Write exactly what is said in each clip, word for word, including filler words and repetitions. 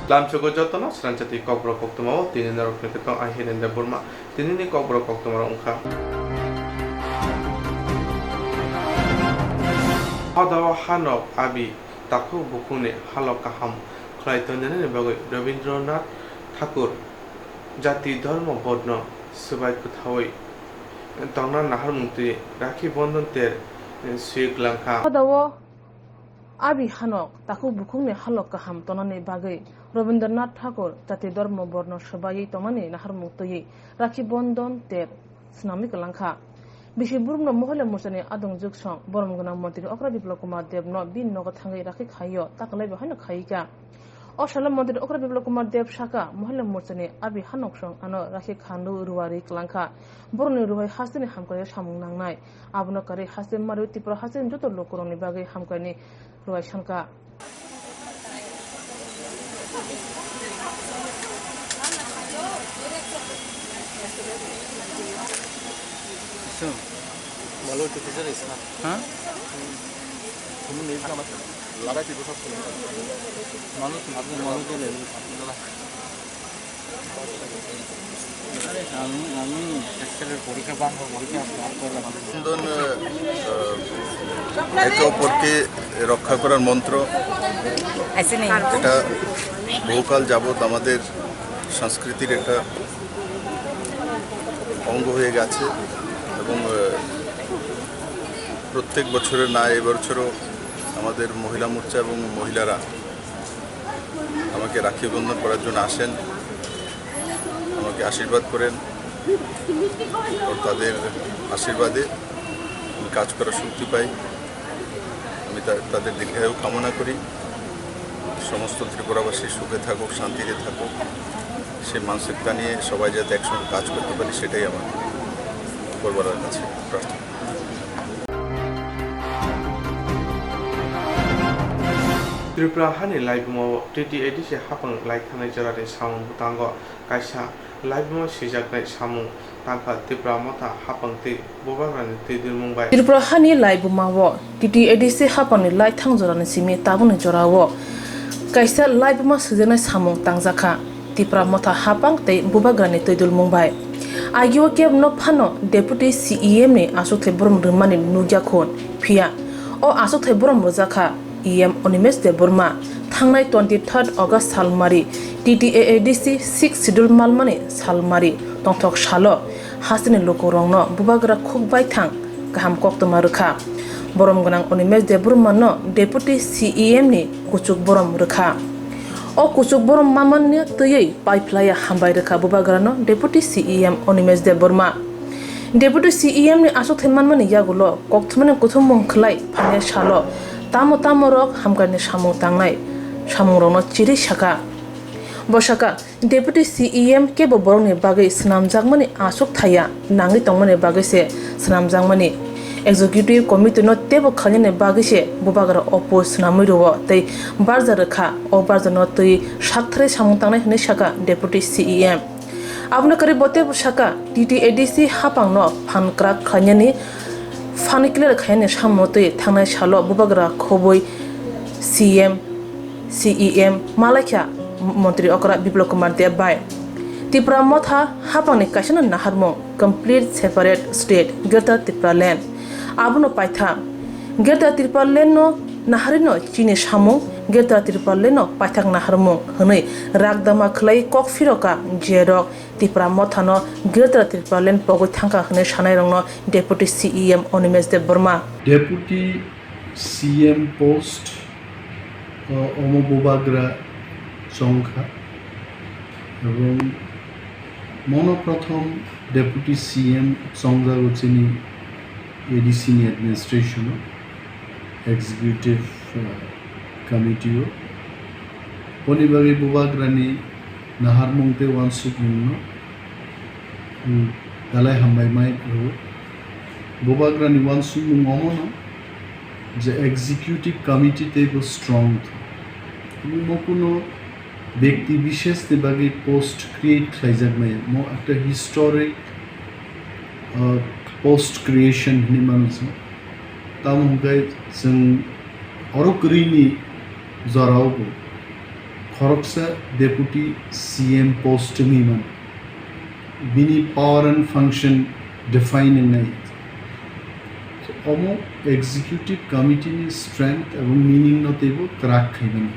Lamsogo jotono srangchati kokborok koktwmao tini norokni khe tong, ang Hiren Debbarma. Tinini kokborok koktwmarok wngkha. Hodao hanok abi takhuk bukhukni halok kaham khlai tongnani bagwi Rabindranath Thakur Jati Dharma Borno swbai kwthaui tongna naharmung twi Rakhi Bondon ter swi kwlangkha. Hodao abi hanok takhuk bukhukni halok kaham tongnani bagwi Rabindranath Thakur Jati Dharma Borno swbaiwi tongnani naharmung twiwi Rakhi Bondon ter swnamwi kwlangkha. Bisi burumno Mohila Morchani adong jugsong borom gwnang montri okra Biplab Kumar Debno bini nogo thangwi rakhi khaio, ta kwlaibo haino khaika. O salo montri okra Biplab Kumar Deb sakha, Mohila Morchani abi hanoksong ano rakhi khandu ruari kwlangkha. Borokni ruhai hasteni hamkrai samung nangnai. Abono karwi haste marwi Tripura hasteni joto lukurokni bagwi hamkraini ruhai sankha. বন্ধন, আহ, একে অপরকে রক্ষা করার মন্ত্র। এটা বহুকাল যাবত আমাদের সংস্কৃতির একটা অঙ্গ হয়ে গেছে এবং, আহ, প্রত্যেক বছরের ন্যায় এবছরও আমাদের মহিলা মোর্চা এবং মহিলারা আমাকে রাখি বন্ধন করার জন্য আসেন, আমাকে আশীর্বাদ করেন। ও তাদের আশীর্বাদে আমি কাজ করার শক্তি পাই। আমি তা-, তাদের দীর্ঘায়ু কামনা করি। সমস্ত ত্রিপুরাবাসী সুখে থাকুক, শান্তিতে থাকুক, সেই মানসিকতা নিয়ে সবাই যাতে একসঙ্গে কাজ করতে পারি, সেটাই আমার উপরওয়ালার কাছে প্রার্থনা। Tripura hani laibuma o T T A D C hapang lai thangnai jorani samung bwtango kaisa laibuma swijaknai samung tangkha Tipra Motha hapang tei bubagrani twi dulmung bai. Tripura hani laibuma o T T A D C hapangni lai thang jorani simi tabukni jorao kaisa laibuma swijaknai samung tangjakha. Tipra Motha hapang tei bubagrani twi dulmung bai. Agio kebno phano Deputy C E M ni aswkthai borom rwmani nukya khun, phiya o aswkthai borom rwjakha E M Animesh Debbarma. Thangnai twenty third August salmari T T A A D C sixth schedule malmani salmari tongthok salo hasteni lukurokno bubagra khuk baithang kaham koktwma rwkha. Borom gwnang Animesh Debbarma no Deputy C E M ni kuchuk borom rwkha. O kuchuk borom mamani twiwi paiphlaiya hambai rwkha bubagrano Deputy C E M Animesh Debbarma. Deputy C E M ni aswkthai manmani yagulo kokthumani kuthumung khwlai phainai salo tamo tamo rok hamkrai ni samung tangnai samungrokno chiri sakha. Bo sakha, Deputy C E M kebo borokni bagwi swnamjakmani aswk thaiya, nangwi tongmani bagwi se swnamjakmani. Executive Committee no teibo khlainani bagwi se bubagra o post swnamwi rwo tei barja rwkha, o barja no twi saktharwi samung tangnai hwnwi sakha Deputy C E M. Abono kwrwi bo teibo sakha, T T A D C hapang no phan kwrak khlainani, phan clear khainani samung no twi thangnai salo bubagra khobwi C M, C E M malaikha Montri okra Biplab Kumar Deb bai. Tipra Motha hapangni kaisano naharmung Complete Separate State, Greater Tripura Land. Abono paithak Greater Tripura Land no naharino chini samung Greater Tripura Land no paithak naharmung hwnwi rakdama khwlai kok phiroka jerok Tipra Motha no Greater Tripura Land pogwi thangkha hwnwi sanairokno Deputy C E M Animesh Debbarma. Deputy C M post, o, omo bubagra chongkha, ebong mono prothom Deputy C M chongjago chini A D C ni administration o, executive, uh, committee o. Boni bagwi bubagrani naharmung tei uansukmungno, um, belai hambai mai rwo. Bubagrani uansukmung omono je executive committee teibo strong thung. Mo kuno bekti bisheshni bagwi post create khlaijak maya. Mo ekta historic, uh, post creation hinwi mano chwng. Tamo hwnkhe chwng oro kwrwini jorao bo Khoroksa deputy C M post wngwi mano, bini power and function define wngnai. Omo executive committee ni strength ebong meaning no teibo kwrak khaimani.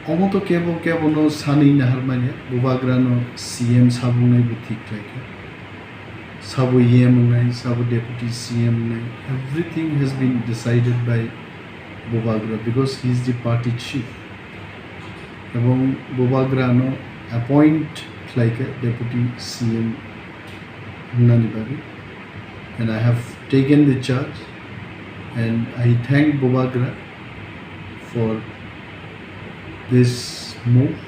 Omo to kebo kebo no sanwi nahar manya, Bubagra no C M sabo wngnai bo thik khlai kha. Sabo E M wngnai, sabo deputy C M wngnai. Everything has been decided by Bubagra because he is the party chief. Ebong Bubagra no appoint khlai kha deputy C M wngnani bagwi. And I have taken the charge and I thank Bubagra for this move.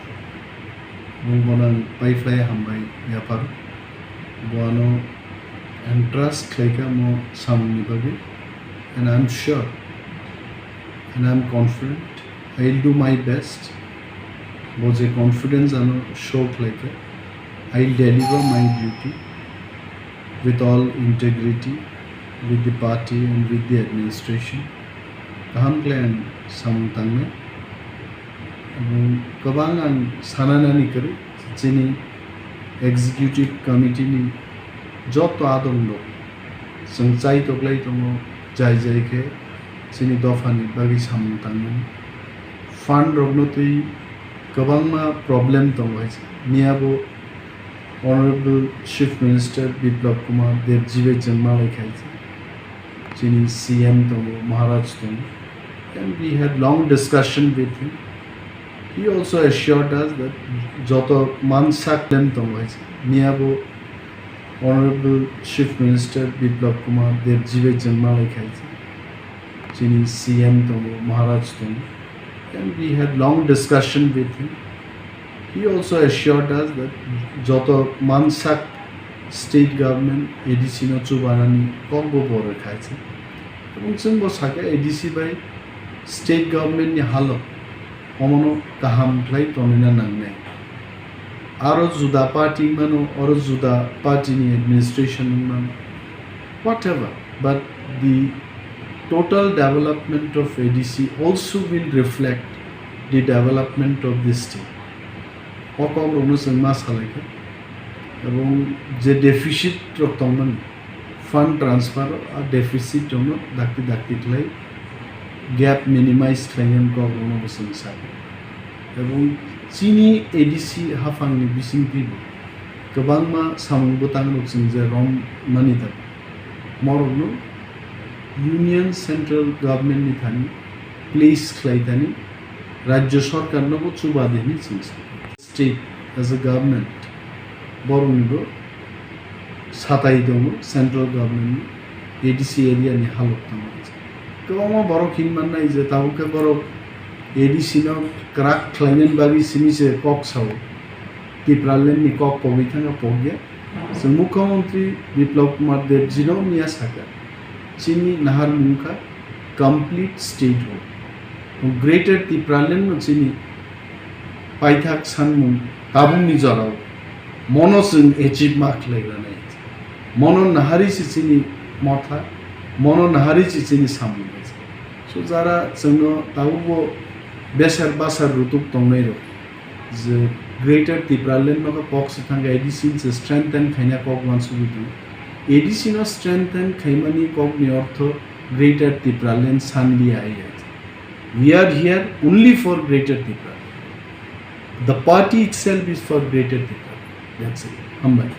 Ebong bono ang paiphlai hambai yaphar. Bo ano entrust khlai kha mo samungni bagwi. And I'm sure and I'm confident I will do my best. Bo je confidence ano show khlai kha, I will deliver my duty with all integrity, with the party and with the administration. Kaham khlai ang samung tangnai. Ebong kwbang ang sananani kwrwi, chini executive committee ni joto adong rok chwng chai toklai tongo, jai jai khe chini dopha ni bagwi samung tangnani. Fund rok no twi kwbangma problem tongo hai se. Miya bo Honorable Chief Minister Biplab Kumar Deb ji bai chwng malai khai se. Chini C M tongo, Maharaj tongo. And we had long discussion with him. He also assured us that joto mansak lem tongo hai se. Miya bo Honorable Chief Minister Biplab Kumar Deb ji bai chwng malai khai se. Chini C M tongo, Maharaj tongo. And we had long discussion with him. He also assured us that joto mansak state government A D C no chubanani kok bo bo rwkha se. Ebong chwng bo sakha A D C bai state government ni halok omono kaham khlai tonina nangnai. Aro juda party mano, oro juda party ni administration mano, whatever. But the total development of A D C also will reflect the development of the state. O kok rokno chwng ma salai kha. Ebong je deficit rok tongmani, fund transfer o a deficit rokno dakti dakti khlai gap minimize khlainani kok rokno bo chwng sa kha. Ebong chini A D C haphangni bisingtwi bo kwbangma samung bwtang rok chwng je rom mani ta, morokno union central government ni thani place khlai thani rajya sarkar no bo chuba de hinwi chwng sa kha. State as a government, borokni bo satai tongo central government ni A D C area ni halok tongo. Kwbangma borok hin mannai je tabuk khe borok A D C no kwrak khlainani bagwi simi se kok sao, Tipraland ni kok pogwi thangkha pogya. Chwng Mukhyamantri Biplab Kumar Deb ji no miya sakha, chini naharmung kha complete statehood. Greater Tipraland no chini paithak sanmung tabukni jorao mono chwng achieve ma khlai granai. Mono nahari se chini motha, mono nahari se chini samung. So jara chwngno tabukbo besar basar rutuk tongnai rok je Greater Tipraland no kok se thangkha A D C se strengthen khaina kok wansugwi tongo. A D C no strengthen khaimani kokni ortho Greater Tipraland sanliya hai hai. We are here only for Greater Tipraland. The party itself is for Greater Tipraland. That's it. Hambai.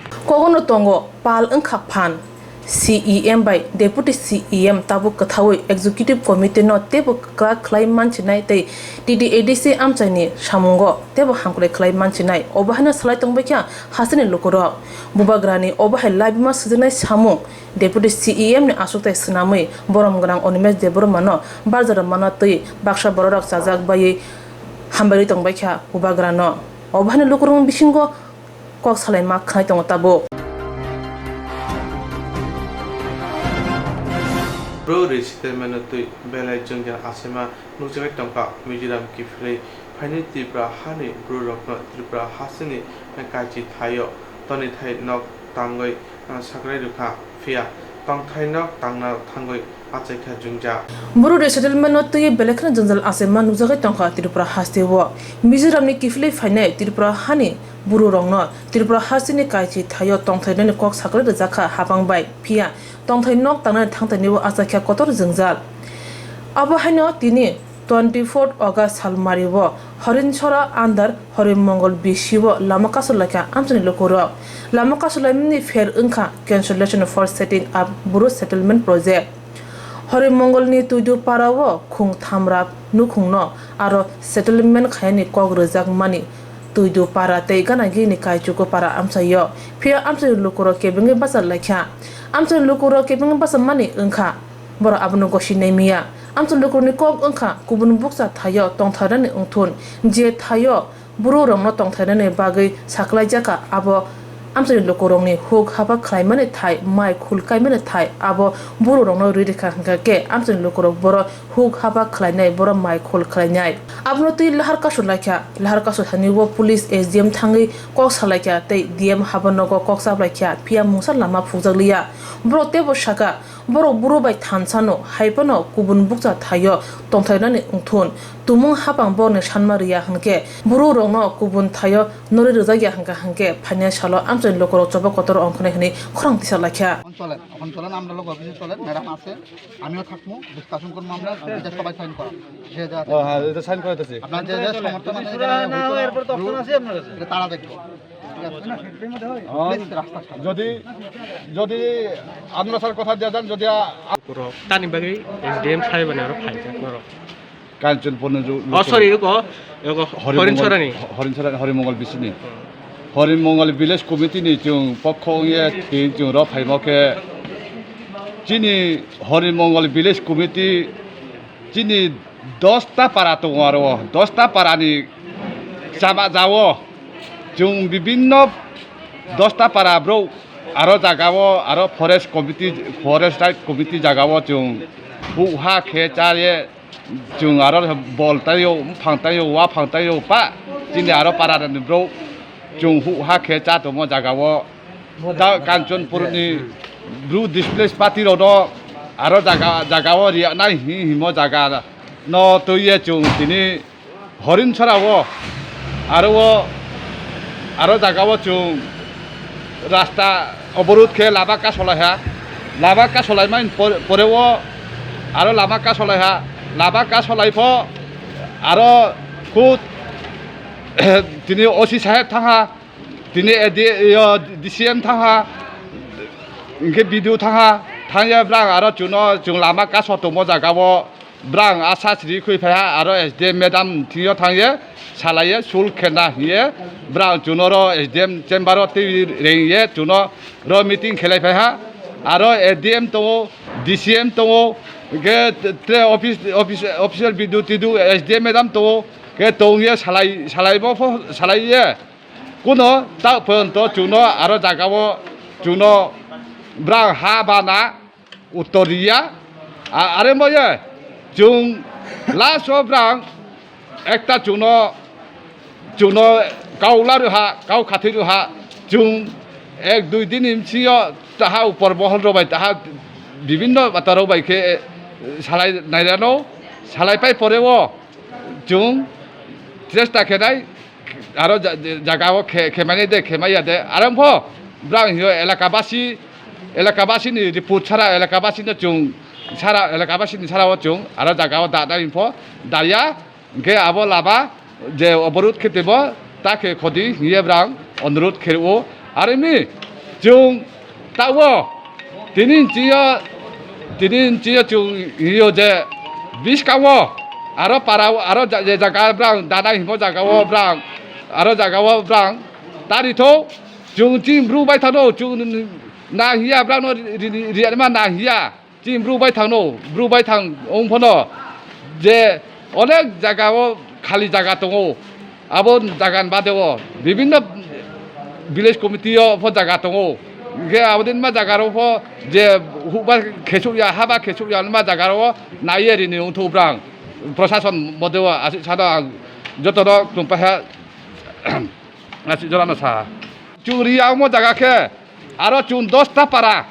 Kogono tongo pal wngkha phan. C E M bai Deputy C E M tabuk kwthaui Executive Committee no teibo kwrak khlai manchinai tei T T A D C amchaini samungo teibo hamkrai khlai manchinai. Obo haino salai tongbaikha hasteni lukurok. Bubagrani obo hai laibima sujwnai samung Deputy C E M ni achukthai swnamwi borom gwnang Animesh Debbarma no barjak rwmano twi baksa bororok chajak baiwi hambai rwi tongbaikha Bubagrano. Obo haino lukurokni bisingo kok salaima khnai tongo tabuk. Bro resettlement twi belai jwngjal achaima nukjagwi tongkha Mizoram kiphilwi phainai Tripura hani bwrwirokno Tripura hasteni kaichi thaio tonwi thai nok tangwi sakrai rwkha. Phiya tongthai nok tangna thangwi achaikha jwngjal. Bru resettlement no twiwi belai kheno jwngjal achaima nukjagwi tongkha Tripura hasteo. Mizoram ni kiphilwi phainai Tripura hani Bru rokno Tripura hasteni kaichi thaio tongthai nani kok saklai rwjakha habang bai, phiya tongthai nok tangnani thangthai ni bo achaikha kotor jwngjal. Abo haino tini twenty fourth August salmari o Horinsora under Horimongol B C o lama kasu laikha amchaini lukurok. Lama kasu laimani pher wngkha cancellation for setting up Bru settlement project. Horimongolni Tuidu para o khung thamra nukhungno aro settlement khainani kok rwjak mani Tuidu para tei Ganagini Kaichuku para amchaio. Phiya amchaini lukurok kebengwi bacha laikha. Amchaini lukurok kebengwi bacha mani wngkha. Borok abono gosi naimiya. Amchaini lukurokni kok wngkha kubun bukcha thaio tongtharnani wngthun, je thaio Bru rokno tongthainani bagwi saklaijaka, abo amchaini lukurokni huk haba khlaimani thai, mai khul kaimani thai, abo Bru rokno ri rikha hwnkha khe amchaini lukurok boro huk haba khlainai, boro mai khul khlainai. Abono twi lahar kasu laikha, lahar kasu thani o police S D M thangwi kok salaikha tei D M haba nogo kok chaplaikha, phiya mungsa lama phukjakliya. Borok teibo saka, Borok Bru bai thansa no, hai phano kubun bukcha thaio tongthainani wngthun, tumung hapang borokni sanma riya hwnkhe, Bru rokno kubun thaio norwi rwjakya hwnkha hwnkhe, phainai salo amchaini lukurok choba kotor ongkhornai hwnwi khorang tisa laikha. এখন চলেন, এখন চলেন, আমরা লোক অফিসে চলেন, ম্যাডাম আছে, আমিও থাকবো, ডিসকাশন করবো আমরা, এটা সবাই সাইন করা, যে যা আছে। ও হ্যাঁ, এটা সাইন করে দিচ্ছি। আপনার যে যে সমর্থন আছে, এরপর তো অপশন আছে আপনার কাছে। এটা তারা দেখবো। যদি যদি আপনারা স্যার কথা দিয়ে যান, যদি আ- Borok tani bagwi S D M sai bani aro phaijak norok. Kanchanpur ni ju- Oh, sorry, eko, eko Horimongol- Horinsorani. Horinsorani, Horimongol bisini. Horimongol village committee ni chwng pokho wngye twi chwng ro phaimo khe chini Horimongol village committee chini dosta para tongo aro o dosta para ni chama jao chwng bibinno dosta para bro aro jaga o aro forest committee, forest right committee jaga o chwng huk ha khe cha ye chwng aro bol tai o, buphang tai o, uaphang tai o pa chini aro para ni bro chwng huk ha khe cha tongmo jaga o. Ta Kanchanpur ni bru displace party rok no aro jaga, jaga o riya nai hi himo jaga no twi ye chwng tini Horinsora o aro o aro jaga o chwng rasta oborud khe lama kasolai ha, lama kasolai mai pore o aro lama kasolai ha, lama kasolai pho aro khu tini O C saheb thang ha. Tini A D, yo, D C M thangha, hingke B D O thangha, thangya brang aro chuno chung lama kaso tongmo jaga o brang asa siri khui phaiha aro S D M madam thingyo thangye salaye sul khena hiye brang chuno ro S D M chamber o twi rengye chuno ro meeting khelai phaiha aro A D M tongo, D C M tongo, hingke tre office, office, official B D O, T D O, S D M madam tongo, hingke tongye salai, salai bo pho salaiye. Kuno tak pon to chuno aro jaga o chuno brang ha bana uttor riya. A-, are mo ye chung last o brang ekta chuno, chuno kau laru ha, kau khathiru ha, chung ek dui din ni bisi o taha upor mohol rok bai taha bibinno bata rok bai khe salai nairano, salai pai pore o chung chesta khenai. Aro ja-, ja-, jaga o khe-, khemani de, khemaya de. Aro pho brang hiyo elaka basi, elaka basi ni report sara, elaka basi no chung sara, elaka basi ni sara o chung aro jaga o da, da pho daya, hingke abo lama je oborud khe tebo ta khe khodi hiye brang onurud khe o. Aro mi chung Tabo, tini nchiyo, tini nchiyo chwng hiyo je, biskango, aro para, aro ja-, je jaga brang, dana himo jaga o brang, aro jaga o brang, tari tho, chwng chini bru bai thano, chwng na hiya brang no ri-, ri-, riyarma na hiya, chini bru bai thangno, bru bai thang ong phano, je onek jaga o khali jaga tongo. Abo jaga ni bade o bibinno village committee o pho jaga tongo. Hingke abo din ma jaga rok pho je hukba khesuk ya, haba khesuk ya, ma jaga rok naiye rini wngthok brang. Prosason mode o aswk sano ang joto no tongpaha aswk jora no sa. Chwng ri ya omo jaga khe aro chwng dosta para.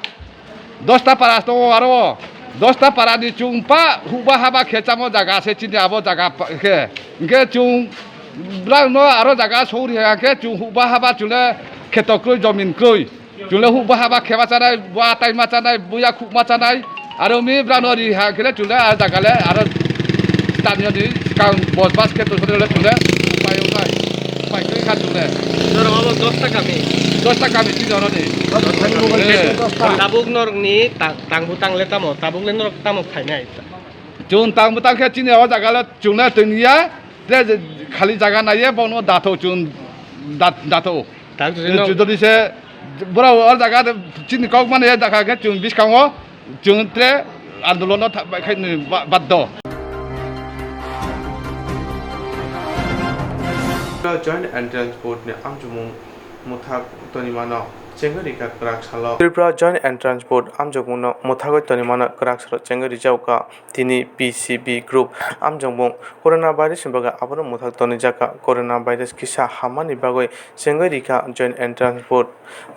Dosta para tongo aro. Dosta para ni chwng pa huba haba khe chamo jaga se chini abo jaga pa-, khe. Hwnkhe chwng bwrang no aro jaga sogri ha khe chwng huba haba chwng le kheto kwrwi jomin kwrwi. Chwng le huba haba khema chanai, bua taima chanai, buya khukma chanai. Aro mi bwrang no ri ha khe le chwng le a jaga le aro stani ni skang bos bas khe to sore le chwng le upai upai. Upai kwrwi kha chwng le. Norok abo dosta kami. Dosta kami chini oro ni. Eh. Tabuk norok ni ta-, tang bwtang le tamo, tabuk le norok tamo khainai. Chwng tang bwtang khe chini o jaga le chwng le tong ya, je, je khali jaga naiye bono datho chwng dat-, datho. Tak chwng Chwng jodi se borok o jaga de chini kok mani ya dakha khe chwng biskango chwng tre andolon no tha-, bai khai ni ba-, baddo. Joint Entrance Board ni amchumung mwthak tonimano chengwi rikha kwrak salo. Tripura Joint Entrance Board amchukmungno mwthagwi tonimano kwrak salo chengwi rijak kha tini P C B group amchukmung. Corona virus ni bagwi abono mwthak tonijak kha. Corona virus kisa hammani bagwi chengwi rikha Joint Entrance Board.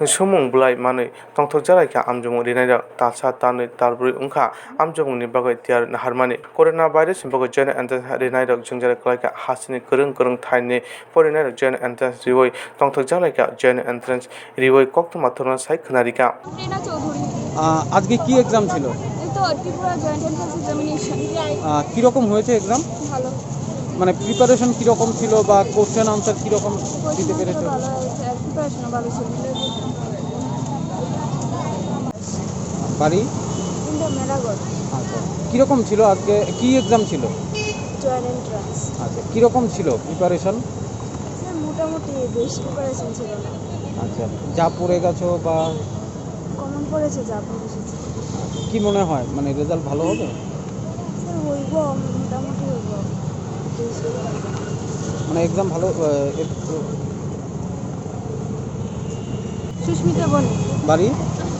Sumung bwlai manwi tongthokjak lai kha amchukmung rinairok talsa, talnwi, talbrwi wngkha amchukmungni bagwi tiyar naharmani. Corona virus ni bagwi Joint Entrance rinairok jwngjal kwlai kha hasini kwrwng kwrwng thaini Porinairok Joint Entrance riwi tongthokjak lai kha, Joint Entrance riwi koktwma thorno sai khwnarikha. Rina Chaudhury. আহ, আজকে কি এক্সাম ছিল? এই তো Tripura joint entrance examination. আহ, কিরকম হয়েছে এক্সাম? ভালো। মানে প্রিপারেশন কিরকম ছিল বা কোশ্চেন আনসার কিরকম দিতে কোশ্চেন পেরেছো? আনসার ভালো হয়েছে আর প্রিপারেশনও ভালো ছিল। বাড়ি? ইন্ডিয়া মেরাগড়। আচ্ছা, কিরকম ছিল আজকে, কি এক্সাম ছিল? Joint entrance. আচ্ছা, কিরকম ছিল প্রিপারেশন? স্যার, মোটামুটি বেশি প্রিপারেশন ছিল না। আচ্ছা, যা পড়ে গেছো বা? কমন পড়েছে যা পড়েছে। কি মনে হয়, মানে রেজাল্ট ভালো হবে? স্যার, হইব, মোটামুটি হইব। বেশি। মানে এক্সাম ভালো, আহ, এ-, সুস্মিতা বণিক। বাড়ি?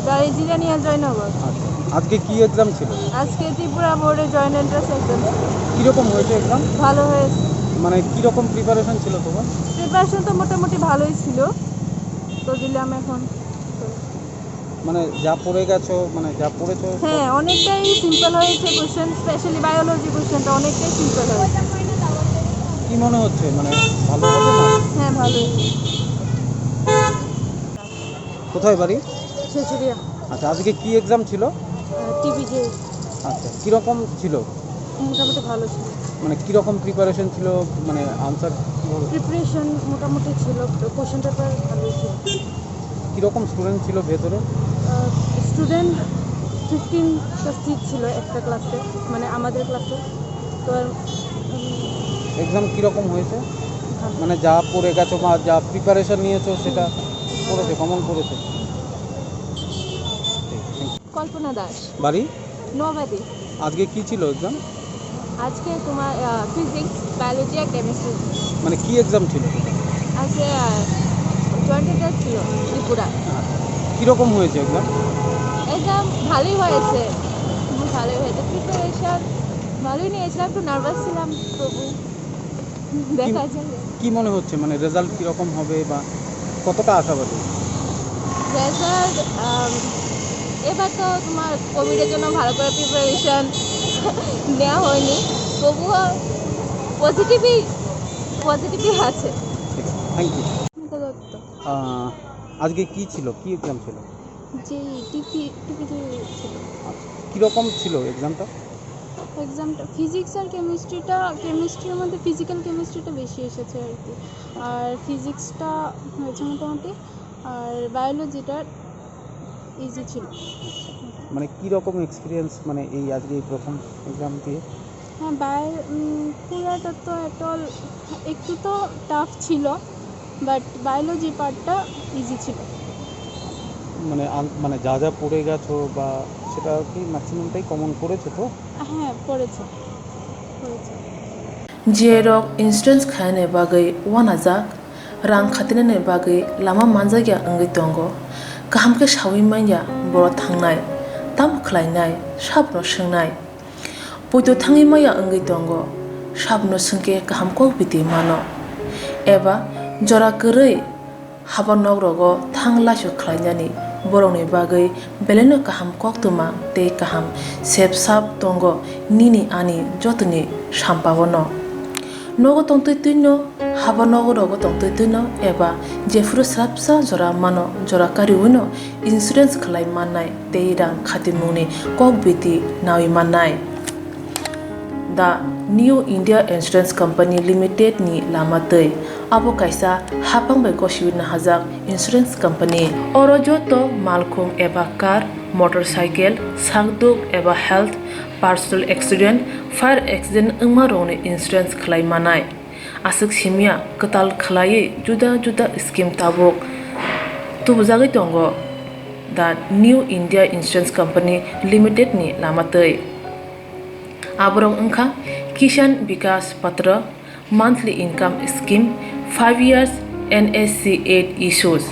বাড়ি জিরানিয়া জয়নগর। আচ্ছা, আজকে কি এক্সাম ছিল? আজকে ত্রিপুরা বোর্ডে জয়েন্ট এন্ট্রান্স এক্সাম ছিল। কিরকম হয়েছে এক্সাম? ভালো হয়েছে। মানে কিরকম প্রিপারেশন ছিল তোমার? প্রিপারেশন তো মোটামুটি ভালোই ছিল, তো দিলাম এখন। মানে যা পড়ে গেছো, মানে যা পড়েছো? হ্যাঁ, অনেকটাই সিম্পল হয়েছে কোশ্চেন, স্পেশালি বায়োলজি কোশ্চেনটা অনেকটাই সিম্পল হয়েছে। কি মনে হচ্ছে, মানে ভালো হবে না? হ্যাঁ, ভালোই। কোথায় বাড়ি? ছেচুরিয়া। আচ্ছা, আজকে কি এক্সাম ছিল? টিবিজে। আচ্ছা, কিরকম ছিল? মোটামুটি ভালো ছিল। মানে কিরকম প্রিপারেশন ছিল, মানে আনসার কিভাবে? প্রিপারেশন মোটামুটি ছিল, কোশ্চেন পেপার ভালো ছিল। কিরকম স্টুডেন্ট ছিল ভেতরে? স্টুডেন্ট ফিফটিন প্লাস সিট ছিল একটা ক্লাসে, মানে আমাদের ক্লাসে। তো আর, উম, এক্সাম কিরকম হয়েছে? ভালো। মানে যা পড়ে গেছো বা যা প্রিপারেশন নিয়েছো সেটা হুম। পড়েছো, কমন পড়েছো? ঠিক, থ্যাংক ইউ। কল্পনা দাস। বাড়ি? নোয়াবাড়ি। আজকে কি ছিল এক্সাম? আজকে তোমার, আহ, ফিজিক্স, বায়োলজি আর কেমিস্ট্রি। মানে কি এক্সাম ছিল? আজকে, আহ, জয়েন্ট এন্ট্রান্স ছিল ত্রিপুরা। আচ্ছা। কিরকম হয়েছে এক্সাম? এক্সাম ভালোই হয়েছে, ভালোই হয়েছে। প্রিপারেশন ভালোই নিয়েছিলাম, একটু নার্ভাস ছিলাম, তবু দেখা যাক। কি মনে হচ্ছে, মানে রেজাল্ট কিরকম হবে বা কতটা আশাবাদী? রেজাল্ট, আম, এবার তো তোমার কোভিডের জন্য ভালো করে প্রিপারেশন নেওয়া হয়নি, তবুও পজিটিভই, পজিটিভই আছে। ঠিক আছে, থ্যাংক ইউ। স্মিতা দত্ত। আহ, আজকে কি ছিল, কি এক্সাম ছিল? জি, টিপি, টিপি ছিল। আচ্ছা, কীরকম ছিল এক্সামটা? এক্সামটা, ফিজিক্স আর কেমিস্ট্রিটা, কেমিস্ট্রির মধ্যে ফিজিক্যাল কেমিস্ট্রিটা বেশি এসেছে আর কি। আর ফিজিক্সটা হয়েছে মোটামুটি, আর বায়োলজিটা ইজি ছিল। মানে কীরকম এক্সপিরিয়েন্স, মানে এই আজকে এই প্রথম এক্সাম দিয়ে? হ্যাঁ, বায়-, উম, পুরাটা তো একটা অল-, একটু তো টাফ ছিল, বাট বায়োলজি পার্টটা ইজি ছিল। মানে আন-, মানে যা যা পড়ে গেছো বা সেটা কি ম্যাক্সিমামটাই কমন পড়েছো তো? হ্যাঁ, পড়েছে, পড়েছে। G I rok insurance khainani bagwi uanajak, rang khatinani bagwi lama manjakya wngwi tongo. Kaham khe saui manya borok thangnai, tamo khlainai, sabono swngnai. Poito thangwi maya wngwi tongo, sabono swngkhe kaham kok biti mano, eba jora kwrwi haba nokrogo thang laisok khlainani Borokni bagwi belaino kaham koktwma tei kaham sep sap tongo nini ani jotoni sampao no. Nogo tongtwi twino, haba nogo rogo tongtwi twino eba jephuru swrapsa jora mano jora kariwino insurance khlai mannai tei rang khatimungni kok biti nawi mannai. The New India Insurance Company Limited ni lama twi. Abo kaisa hapang bai gosiwi nahajak insurance company. Oro joto malkhung eba car, motorcycle, sakduk eba health, personal accident, fire accident wngma rokni insurance khlai manai. Aswk simya kwtal khlaiwi juda juda scheme tabuk tubujagwi tongo the New India Insurance Company Limited ni lama twi. Aborok wngkha Kisan Vikas Patra, monthly income scheme, five years N S C eight issues,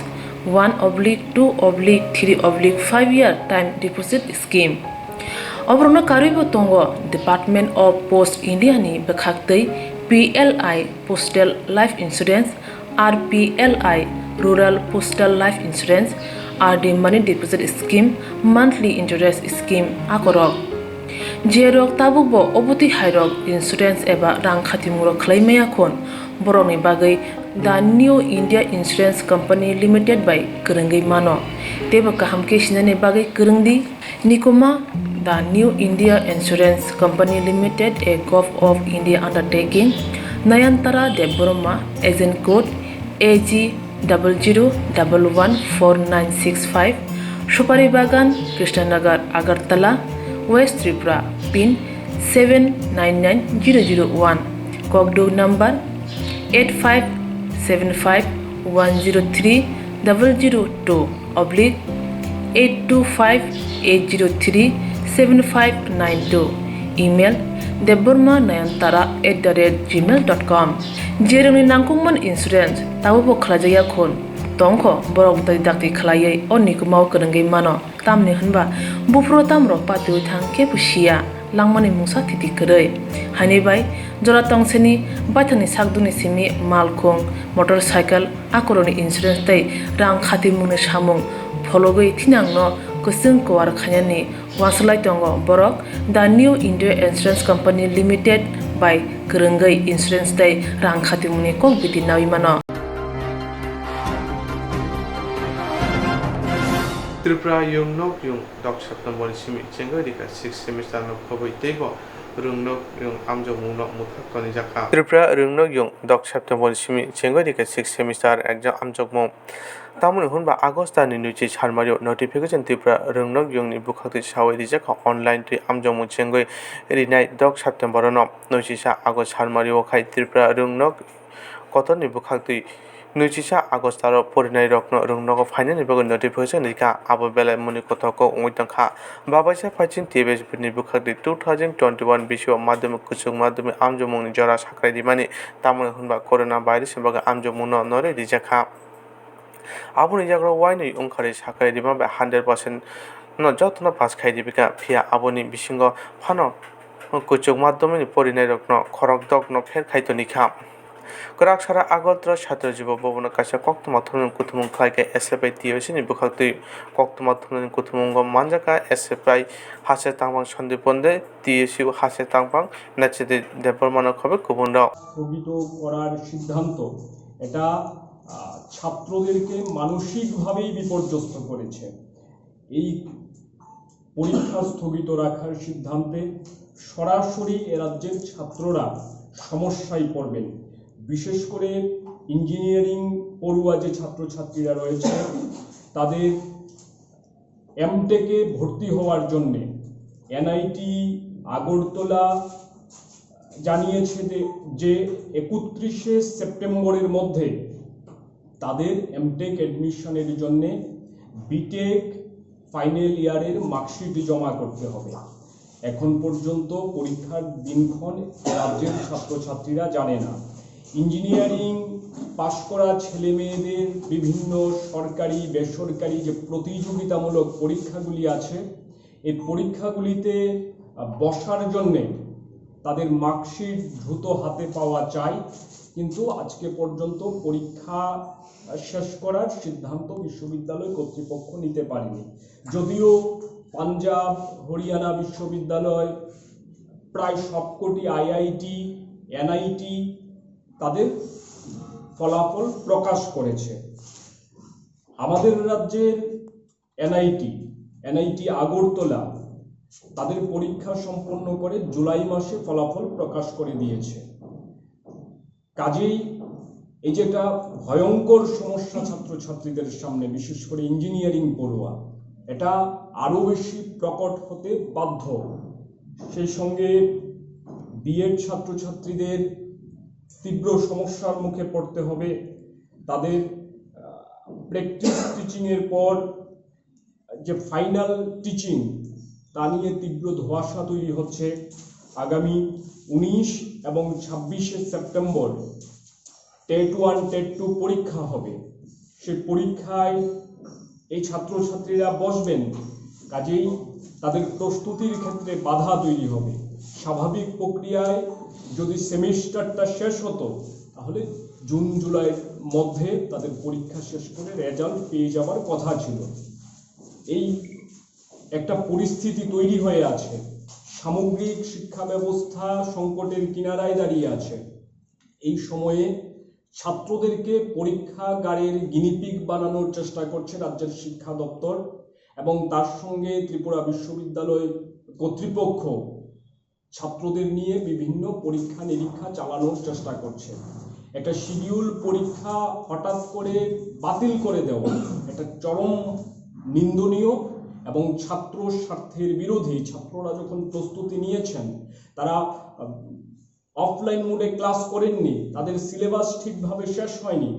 one oblique two oblique three oblique five year time deposit scheme. Oborokno karwibo tongo Department of Post India ni bwkhaktwi P L I Postal Life Insurance, R P L I Rural Postal Life Insurance, R D Money Deposit Scheme, Monthly Interest Scheme akorok. Jerok tabukbo obotwi hairok insurance eba rang khatimungrok khlai maya khun, borokni bagwi The New India Insurance Company Limited bai kwrwngwi mano. Teibo kaham khe sinani bagwi kwrwng di. Nikuma, The New India Insurance Company Limited, a Govt of India undertaking, Nayantara Debbarma, agent code A G double zero double one four nine six five, Supari Bagan, Krishnanagar, Agartala, West Tripura, pin seven nine nine zero zero one, kokduk number eight five seven five one zero three double zero two oblique eight two five eight zero three seven five nine two, email debbarma nayantara at the rate gmail dot com. Jerokni nangkukmani insurance tabukbo khlaijakya khun tongkho, borok bwtwi dakti khlaiwi o nikumao kwrwngwi mano. Tamni hwnba buphuru tamrok patiwi thang kebo siya, langmani mungsa thiti kwrwi. Haini bai jora tongsini baithangni sakduni simi malkhung, motorcycle, akorokni insurance tei rang khatimungni samung phologwi thinangno kwchwng kuar khainani uansuk lai tongo borok. The New India Insurance Company Limited bai kwrwngwi insurance tei rang khatimungni kok biti nawi mano. Tripura Young Nok Young dok September ni simi chengwi rikha sixth semester no khobwi teibo Rwngnok Young amjokmung no mwthak tonijak kha. Tripura Rwngnok Young dok September ni simi chengwi rikha sixth semester exam amjokmung. Tamoni hwnba August ni nwichi salmario notification Tripura Rwngnok Young ni bwkhaktwi sawi rijak kha online twi amjokmung chengwi rinai dok September no. Nwichisa August salmario khai Tripura Rwngnok Kotorni bwkhaktwi nwichisa August aro porinairokno rwngnogo phainani bagwi notification rikha, abo belai mwnwi kothok kok wngwi tongkha. Babaisa phaiching T B S P ni bwkhaktwi two thousand twenty-one bisio madhyamik, kwchwng madhyamik amjokmungni jora sakrai rimani, tamoni hwnba corona virus ni bagwi amjokmungno norwi rijak kha. Aboni yagra uainwi wngkharwi sakrai rima bai hundred percent no jotono pass khai ribikha, phiya aboni bisingo phano kwchwng madhyamik ni porinairokno khorokdokno pher khai tonikha. Kwrak sara Agartala Chhatro Jibo Bhavan o kaisa koktwma thumnani kuthumung khlai kha S F I T S U ni bwkhaktwi. Koktwma thumnani kuthumungo manjakha S F I Hase Tangphang Sandip Bhande, T S U Hase Tangphang, Nechedi Debbarma no khobe kubun rok. স্থগিত করার সিদ্ধান্ত, এটা, আহ, ছাত্রদেরকে মানসিকভাবেই বিপর্যস্ত করেছে। এই পরীক্ষা স্থগিত রাখার সিদ্ধান্তে সরাসরি এ রাজ্যের ছাত্ররা সমস্যায় পড়বেন। বিশেষ করে ইঞ্জিনিয়ারিং পড়ুয়া যে ছাত্রছাত্রীরা রয়েছে, তাদের এমটেকে ভর্তি হওয়ার জন্যে এনআইটি আগরতলা জানিয়েছে যে, যে একত্রিশে সেপ্টেম্বরের মধ্যে তাদের এমটেক অ্যাডমিশনের জন্যে বিটেক ফাইনাল ইয়ারের মার্কশিট জমা করতে হবে। এখন পর্যন্ত পরীক্ষার দিনক্ষণ রাজ্যের ছাত্রছাত্রীরা জানে না। ইঞ্জিনিয়ারিং পাশ করা ছেলেমেয়েদের বিভিন্ন সরকারি, বেসরকারি যে প্রতিযোগিতামূলক পরীক্ষাগুলি আছে, এই পরীক্ষাগুলিতে, আহ, বসার জন্যে তাদের মার্কশিট দ্রুত হাতে পাওয়া চাই, কিন্তু আজকে পর্যন্ত পরীক্ষা শেষ করার সিদ্ধান্ত বিশ্ববিদ্যালয় কর্তৃপক্ষ নিতে পারেনি। যদিও পাঞ্জাব, হরিয়ানা বিশ্ববিদ্যালয়, প্রায় সবকটি আইআইটি, এনআইটি তাদের ফলাফল প্রকাশ করেছে। আমাদের রাজ্যের এনআইটি, এনআইটি আগরতলা তাদের পরীক্ষা সম্পন্ন করে জুলাই মাসে ফলাফল প্রকাশ করে দিয়েছে। কাজেই এই যে একটা ভয়ঙ্কর সমস্যা ছাত্রছাত্রীদের সামনে, বিশেষ করে ইঞ্জিনিয়ারিং পড়ুয়া, এটা আরো বেশি প্রকট হতে বাধ্য। সেই সঙ্গে বিএড ছাত্রছাত্রীদের তীব্র সমস্যার মুখে পড়তে হবে। তাদের প্র্যাকটিস টিচিং এর পর যে ফাইনাল টিচিং, তা নিয়ে তীব্র ধোঁয়াশা তৈরি হচ্ছে। আগামী উনিশ এবং ছাব্বিশে September TET one, TET two পরীক্ষা হবে। সেই পরীক্ষায় এই ছাত্রছাত্রীরা বসবেন, কাজেই তাদের প্রস্তুতির ক্ষেত্রে বাধা তৈরি হবে। স্বাভাবিক প্রক্রিয়ায় যদি সেমিস্টারটা শেষ হতো, তাহলে জুন জুলাইয়ের মধ্যে তাদের পরীক্ষা শেষ করে রেজাল্ট পেয়ে যাওয়ার কথা ছিল। এই একটা পরিস্থিতি তৈরি হয়ে আছে। সামগ্রিক শিক্ষা ব্যবস্থা সংকটের কিনারায় দাঁড়িয়ে আছে। এই সময়ে ছাত্রদেরকে পরীক্ষাগারের গিনিপিগ বানানোর চেষ্টা করছে রাজ্যের শিক্ষা দপ্তর এবং তার সঙ্গে ত্রিপুরা বিশ্ববিদ্যালয় কর্তৃপক্ষ ছাত্রদের নিয়ে বিভিন্ন পরীক্ষা নিরীক্ষা চালানোর চেষ্টা করছে। একটা শিডিউল পরীক্ষা হঠাৎ করে বাতিল করে দেওয়া, এটা চরম নিন্দনীয় এবং ছাত্র স্বার্থের বিরোধী। ছাত্ররা যখন প্রস্তুতি নিয়েছেন, তারা অফলাইন মোডে ক্লাস করেননি, তাদের সিলেবাস ঠিকভাবে শেষ হয়নি,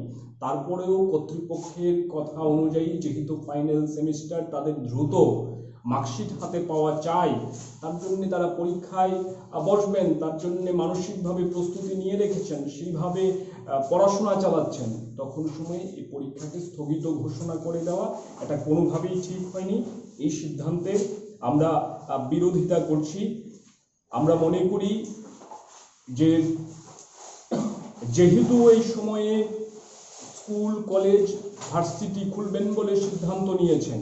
তারপরেও কর্তৃপক্ষের কথা অনুযায়ী যেহেতু ফাইনাল সেমিস্টার, তাদের দ্রুত মার্কশিট হাতে পাওয়া চাই, তার জন্য তারা পরীক্ষায় আহ, বসবেন, তার জন্য মানসিকভাবে প্রস্তুতি নিয়ে রেখেছেন, সেইভাবে আহ, পড়াশোনা চালাচ্ছেন, তখন সময়ে এই পরীক্ষাকে স্থগিত ঘোষণা করে দেওয়া, এটা কোনোভাবেই ঠিক হয়নি। এই সিদ্ধান্তের আমরা আহ, বিরোধিতা করছি। আমরা মনে করি যে যেহেতু এই সময়ে স্কুল, কলেজ, ভার্সিটি খুলবেন বলে সিদ্ধান্ত নিয়েছেন,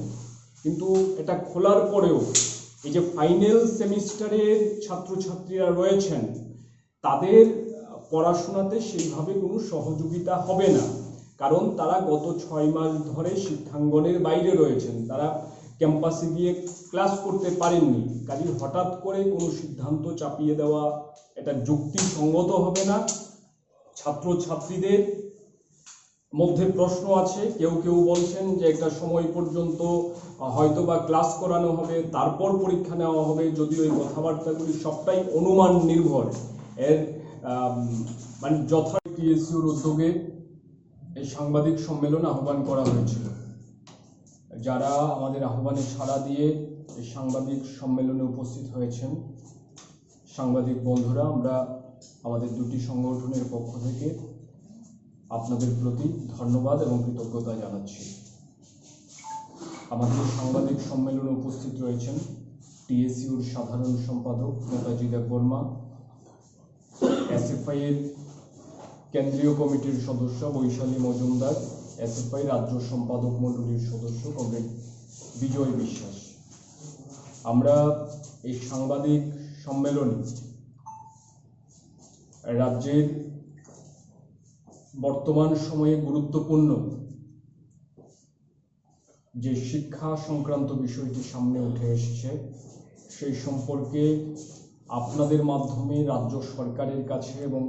কিন্তু এটা খোলার পরেও এই যে ফাইনাল সেমিস্টারের ছাত্রছাত্রীরা রয়েছেন, তাদের পড়াশোনাতে সেইভাবে কোনো সহযোগিতা হবে না, কারণ তারা গত ছয় মাস ধরে শিক্ষাঙ্গনের বাইরে রয়েছেন, তারা ক্যাম্পাসে গিয়ে ক্লাস করতে পারেননি। কাজেই হঠাৎ করে কোনো সিদ্ধান্ত চাপিয়ে দেওয়া এটা যুক্তিসঙ্গত হবে না। ছাত্রছাত্রীদের মধ্যে প্রশ্ন আছে, কেউ কেউ বলছেন যে একটা সময় পর্যন্ত, আহ, হয়তো বা ক্লাস করানো হবে, তারপর পরীক্ষা নেওয়া হবে, যদিও এই কথাবার্তাগুলি সবটাই অনুমান নির্ভর। এর আম, মানে যথা টিএসইউর উদ্যোগে এই সাংবাদিক সম্মেলন আহ্বান করা হয়েছিল। যারা আমাদের আহ্বানে সাড়া দিয়ে এই সাংবাদিক সম্মেলনে উপস্থিত হয়েছেন, সাংবাদিক বন্ধুরা, আমরা আমাদের দুটি সংগঠনের পক্ষ থেকে আপনাদের প্রতি ধন্যবাদ এবং কৃতজ্ঞতা জানাচ্ছি। আমাদের সাংবাদিক সম্মেলনে উপস্থিত রয়েছেন টিএসইউর সাধারণ সম্পাদক নেতাজি দেববর্মা, এসএফআই এর কেন্দ্রীয় কমিটির সদস্য বৈশালী মজুমদার, এসএফআই রাজ্য সম্পাদক মণ্ডলীর সদস্য কমরেড বিজয় বিশ্বাস। আমরা এই সাংবাদিক সম্মেলনে রাজ্যের বর্তমান সময়ে গুরুত্বপূর্ণ যে শিক্ষা সংক্রান্ত বিষয়টি সামনে উঠে এসেছে, সেই সম্পর্কে আপনাদের মাধ্যমে রাজ্য সরকারের কাছে এবং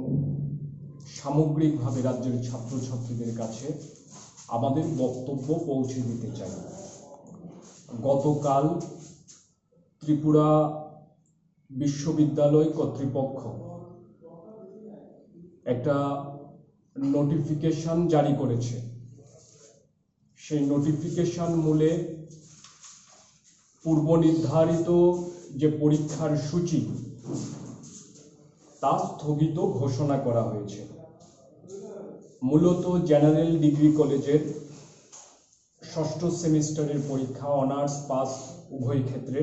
সামগ্রিকভাবে রাজ্যের ছাত্রছাত্রীদের কাছে আমাদের বক্তব্য পৌঁছে দিতে চাই। গতকাল ত্রিপুরা বিশ্ববিদ্যালয় কর্তৃপক্ষ একটা নোটিফিকেশন জারি করেছে। সেই নোটিফিকেশন মূলে পূর্ব নির্ধারিত যে পরীক্ষার সূচি, তা স্থগিত ঘোষণা করা হয়েছে। মূলত জেনারেল ডিগ্রি কলেজের ষষ্ঠ সেমিস্টারের পরীক্ষা, অনার্স পাস উভয় ক্ষেত্রে,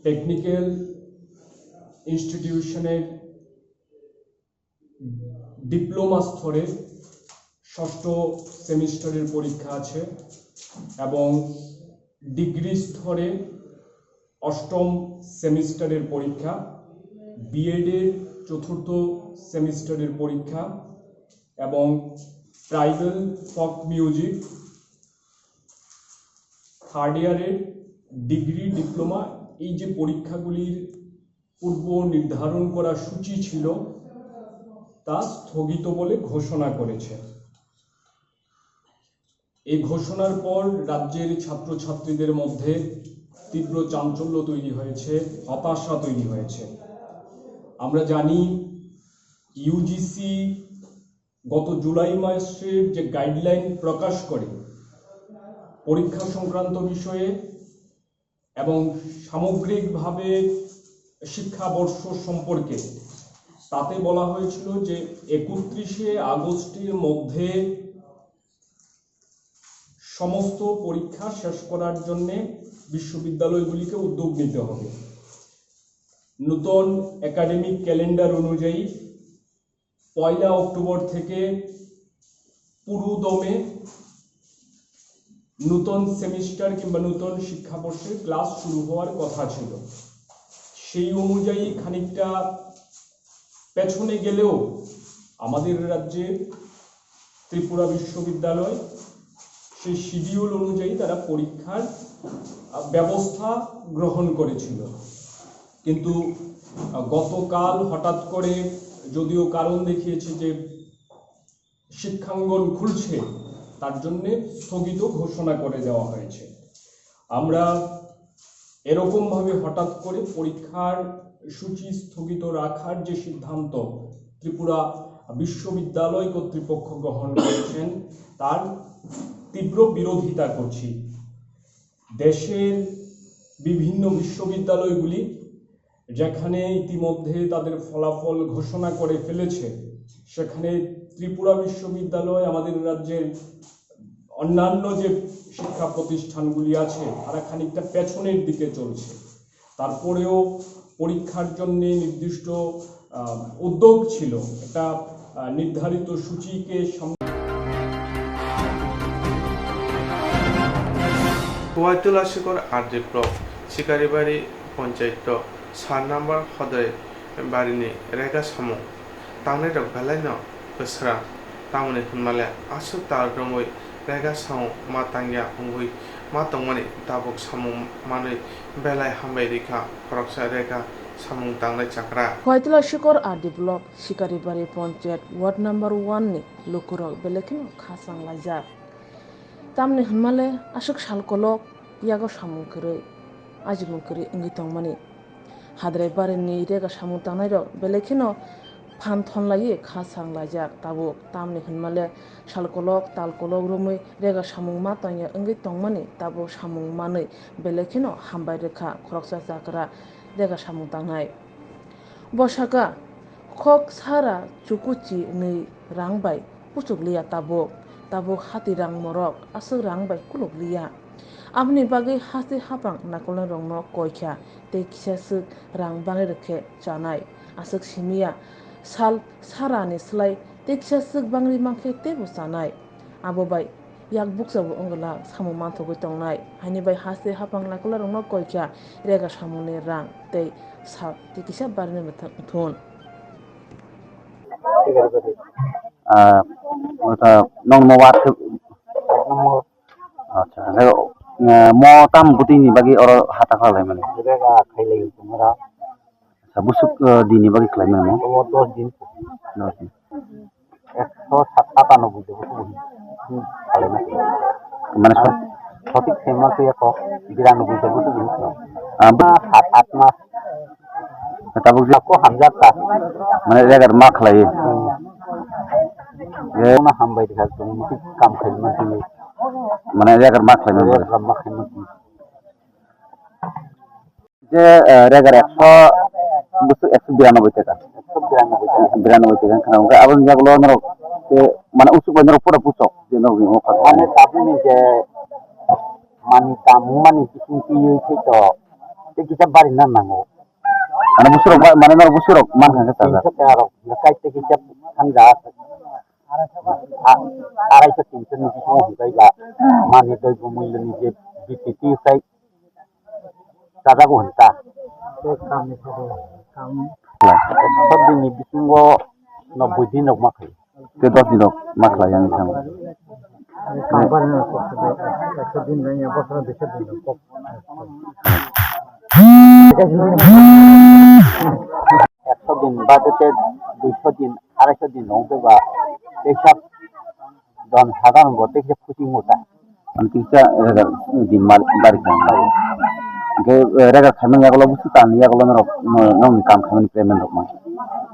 টেকনিক্যাল ইনস্টিটিউশনের ডিপ্লোমা স্তরে ষষ্ঠ সেমিস্টারের পরীক্ষা আছে এবং ডিগ্রি স্তরে অষ্টম সেমিস্টারের পরীক্ষা, বিএড এর চতুর্থ সেমিস্টারের পরীক্ষা এবং ট্রাইবাল ফোক মিউজিক থার্ড ইয়ারের ডিগ্রি, ডিপ্লোমা, এই যে পরীক্ষাগুলির পূর্ব নির্ধারণ করা সূচি ছিল, তা স্থগিত বলে ঘোষণা করেছে। এই ঘোষণার পর রাজ্যের ছাত্রছাত্রীদের মধ্যে তীব্র চাঞ্চল্য তৈরি হয়েছে, হতাশা তৈরি হয়েছে। আমরা জানি, ইউজিসি গত জুলাই মাসের যে গাইডলাইন প্রকাশ করে পরীক্ষা সংক্রান্ত বিষয়ে এবং সামগ্রিকভাবে শিক্ষাবর্ষ সম্পর্কে, তাতে বলা হয়েছিল যে একত্রিশে আগস্টের মধ্যে সমস্ত পরীক্ষা শেষ করার জন্যে বিশ্ববিদ্যালয়গুলিকে উদ্যোগ নিতে হবে। নতুন একাডেমিক ক্যালেন্ডার অনুযায়ী পয়লা অক্টোবর থেকে পুরোদমে নতুন সেমিস্টার কিংবা নতুন শিক্ষাবর্ষের ক্লাস শুরু হওয়ার কথা ছিল। সেই অনুযায়ী খানিকটা পেছনে গেলেও আমাদের রাজ্যে ত্রিপুরা বিশ্ববিদ্যালয় সেই শিডিউল অনুযায়ী তারা পরীক্ষার, আহ, ব্যবস্থা গ্রহণ করেছিল। কিন্তু, আহ, গতকাল হঠাৎ করে, যদিও কারণ দেখিয়েছে যে শিক্ষাঙ্গন খুলছে, তার জন্যে স্থগিত ঘোষণা করে দেওয়া হয়েছে। আমরা এরকমভাবে হঠাৎ করে পরীক্ষার সূচি স্থগিত রাখার যে সিদ্ধান্ত ত্রিপুরা বিশ্ববিদ্যালয় কর্তৃপক্ষ গ্রহণ করেছেন, তার তীব্র বিরোধিতা করছি। দেশের বিভিন্ন বিশ্ববিদ্যালয়গুলি যেখানে ইতিমধ্যে তাদের ফলাফল ঘোষণা করে ফেলেছে, সেখানে ত্রিপুরা বিশ্ববিদ্যালয়, আমাদের রাজ্যের অন্যান্য যে শিক্ষা প্রতিষ্ঠানগুলি আছে, তারা খানিকটা পেছনের দিকে চলছে। তারপরেও পরীক্ষার জন্য নির্দিষ্ট, আহ, উদ্যোগ ছিল, একটা, আহ, নির্ধারিত সূচিকে সামনে Kuwaitwla Sikor R D block Sikaribari ponchayat sat number Hodai barini rega samung tangnairok belaino kwsra, tamoni hwnmale aswk tal romwi rega samung ma tangya wngwi ma tongmani tabuk samung manwi belai hambai rikha khoroksa rega samung tangnai chakra. Kuwaitwla Sikor R D block Sikaribari ponchayat ward number one ni lukurok belai kheno khachang laijak. Tamni hwnmale aswk sal kolok yago samung kwrwi, ajimung kwrwi wngwi tongmani. Hadrai barini rega samung tangnairok belai kheno phan thon laiwi kha sang laijak tabuk. Tamni hwnmale sal kolok, tal kolok romwi rega samung ma tongya wngwi tongmani tabuk samung manwi belai kheno hambai rwkha khoroksa chakra rega samung tangnai. Bo saka, khok sara chukuchi nwi rang bai puchukliya tabuk, tabuk hati rang morok aswk rang bai kulukliya. Aboni bagwi haste hapang nakolnai rokno koikha tei kisa swk rang bangwi rwkhe chanai aswk simiya, sal sarani slai tei kisa swk bangwi mankhe teibo chanai. Abo bai yak bukcha bo wng glak samung manthogwi tongnai. Haini bai haste hapang nakolnai rokno koikha rega samungni rang tei sal tei kisa barini mwthang thun. Ah, wngkha nong mo wat khe. Acha, mo tam bwtwi ni bagwi oro hata kha lai mani. Rega khailai tongra. Acha, busuk, eh, dini bagwi khlai mani mo. Omo dos din. Dos din. Ekso sat, satanoboi de busuk bini. Khalai mani. Mane so- Sotik sema se ko biranoboi de busuk bini. Ah, bu- Sat at mas. Tabuk je- Ako hamjak ka. Mane regar ma khlai. Hmm. Ye- Ona hambai de ka tung kam khai ma ti. Mane regar ma khlai ma. Regar ma khai ma ti. Je, eh, regar ekso, busu ekso biranoboi taka. Ekso biranoboi taka. Biranoboi taka khna, hwnkhe aboni yagulo norok, te, mane usuk bai norok pura puchok, je norok ni mokha. Mane tabukni je mani tamo mani bising twiwi khe to, tei kisa bari na nango. Ano busurok ba, mane norok busurok man kha khe chajak. Tingkha khe arok, kai tei kisa thangja. A-, arai khe tingkha ni bisingo hwnkhe ba, mani doi bo mui loni je B P T sai chajago hwn ta. Tei kam ni khe bo, kam. Ekso din ni bisingo nobboi din rok ma khaio. Tei dos din rok ma khlai yang thang. Tei kam barna kok se, ekso din rang ya, bosor duiso din rok kok. Ekso din bade tei duiso din, araiso din rok wngkhe ba tei sab don sadharon bo tei kisa khusi wngkha. Ang kisa regar di mar-, bari kha. Hingke, eh, regar khaimani yagulo busu tangni yagulo norok, no-, nokni kam khaimani payment rok ma.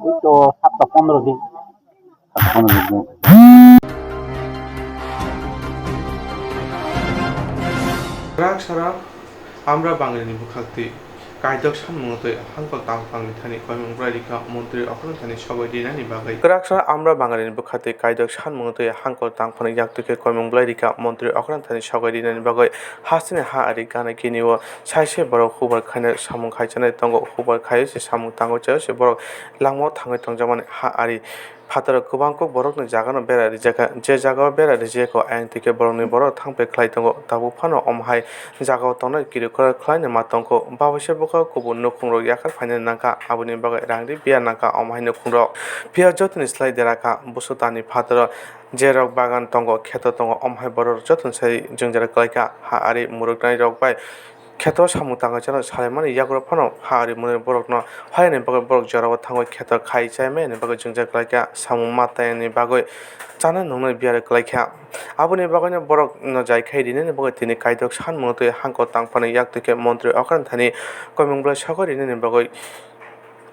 Oi to sapta pondro din. Sapta pondro din. Kwrak sara Amra Bangalini bwkhak twi kaidok sanmungno twi hangkol tangphangni thani koimung bwlai rikha montri Okranthani sogwi rinani bagwi. Kwrak sara Amra Bangalini bwkhak twi kaidok sanmungno twi hangkol tangphangni yak twi khe koimung bwlai rikha montri Okranthani sogwi rinani bagwi. Hasteni ha ari gana kini o saise borok hubar khaina samung khai chanai tongo, hubar khaio se samung tango chaio se borok langmao thangwi tongjakmani ha ari. Phataro kwbang kok borokni jagano bera rijak kha. Je jagao bera rijak kho, ayang twi khe borokni borok thang pek khlai tongo. Tabuk phano omo hai jagao tongnai kirikroi khlaino ma tong kho. Baboise bwkha kubun nukhungrok yakar phaina nang kha, aboni bagwi rang ri biya nang kha omo hai nukhungrok. Phiya jotoni slai dera kha, busu tani phataro jerok bagan tongo, kheto tongo, omo hai borok jotoni sai jwngjal khlai kha. Ha ari mwrwknairok bai Kheto samung tangwi chano salaimani yagulo phano ha rimani borokno hayani bagwi borok jorao thangwi kheto khai chaimani bagwi jwngjal khlaikha. Samung ma tangni bagwi chana nungni biyar khlaikha. Aboni bagwino borokno jai khai rinani bagwi tini kaitok sanmung twi hangko tangphani yak twi khe montri Okran thani koimung bwlai sogwi rinani bagwi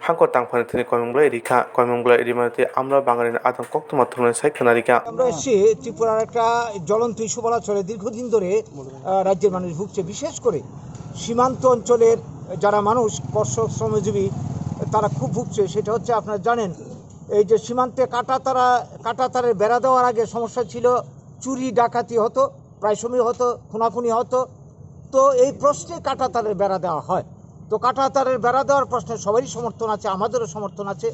Hangko tangphani thani koimung bwlai rikha, koimung bwlai rimani twi amra bangalini adong koktwma thumnani sai khwna rikha. আমরা এসেছি ত্রিপুরার একটা জ্বলন্ত ইস্যু বলা চলে। দীর্ঘদিন ধরে, আহ, রাজ্যের মানুষ ভুগছে, বিশেষ করে সীমান্ত অঞ্চলের যারা মানুষ, কর্ষক, শ্রমজীবী, তারা খুব ভুগছে। সেটা হচ্ছে, আপনারা জানেন, এই যে সীমান্তে কাঁটাতারা, কাঁটাতারের বেড়া দেওয়ার আগে সমস্যা ছিল, চুরি ডাকাতি হতো, প্রায় সময় হতো, খুনাখুনি হতো। তো এই প্রশ্নে কাঁটাতারের বেড়া দেওয়া হয়। তো কাঁটাতারের বেড়া দেওয়ার প্রশ্নে সবারই সমর্থন আছে, আমাদেরও সমর্থন আছে।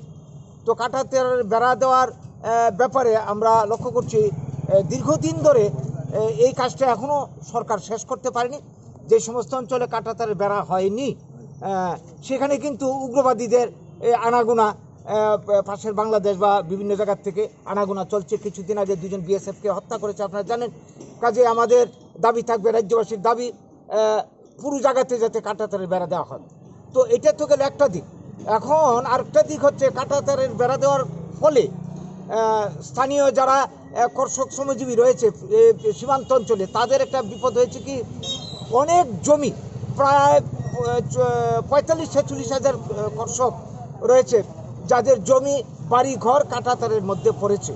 তো কাঁটাতারের বেড়া দেওয়ার, আহ, ব্যাপারে আমরা লক্ষ্য করছি, আহ, দীর্ঘদিন ধরে, আহ, এই কাজটা এখনো সরকার শেষ করতে পারেনি। যে সমস্ত অঞ্চলে কাঁটাতারের বেড়া হয়নি, আহ, সেখানে কিন্তু উগ্রবাদীদের, এ, আনাগোনা, আহ, পাশের বাংলাদেশ বা বিভিন্ন জায়গার থেকে আনাগোনা চলছে। কিছুদিন আগে দুজন বিএসএফ কে হত্যা করেছে, আপনারা জানেন। কাজে আমাদের দাবি থাকবে, রাজ্যবাসীর দাবি, আহ, পুরো জায়গাতে যাতে কাঁটাতারের বেড়া দেওয়া হয়। তো এটা তো গেল একটা দিক। এখন আরেকটা দিক হচ্ছে, কাঁটাতারের বেড়া দেওয়ার ফলে, আহ, স্থানীয় যারা, আহ, কর্ষক শ্রমজীবী রয়েছে, এ, সীমান্ত অঞ্চলে, তাদের একটা বিপদ হয়েছে কি, অনেক জমি, প্রায়, আহ, চ-, পঁয়তাল্লিশ ছেচল্লিশ হাজার, আহ, কর্ষক রয়েছে, যাদের জমি, বাড়ি ঘর কাঁটাতারের মধ্যে পড়েছে।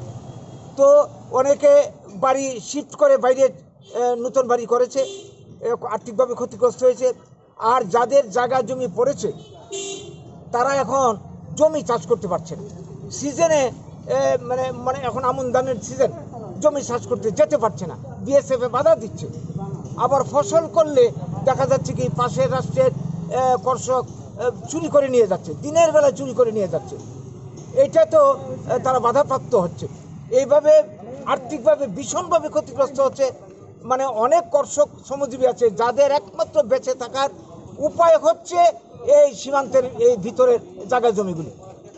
তো অনেকে বাড়ি শিফট করে বাইরে, আহ, নতুন বাড়ি করেছে, আহ, আর্থিকভাবে ক্ষতিগ্রস্ত হয়েছে। আর যাদের জায়গা জমি পড়েছে, তারা এখন জমি চাষ করতে পারছে না। সিজনে, এ, মানে, মানে, এখন আমন ধানের সিজন, জমি চাষ করতে যেতে পারছে না, বিএসএফ এ বাধা দিচ্ছে। আবার ফসল করলে দেখা যাচ্ছে কি, পাশের রাষ্ট্রের, এ, কর্ষক, এ, চুরি করে নিয়ে যাচ্ছে, দিনের বেলা চুরি করে নিয়ে যাচ্ছে। এটা তো, এ, তারা বাধাপ্রাপ্ত হচ্ছে। এইভাবে আর্থিকভাবে ভীষণভাবে ক্ষতিগ্রস্ত হচ্ছে। মানে, অনেক কর্ষক শ্রমজীবী আছে, যাদের একমাত্র বেঁচে থাকার উপায় হচ্ছে এই সীমান্তের এই ভিতরের জায়গা জমিগুলি।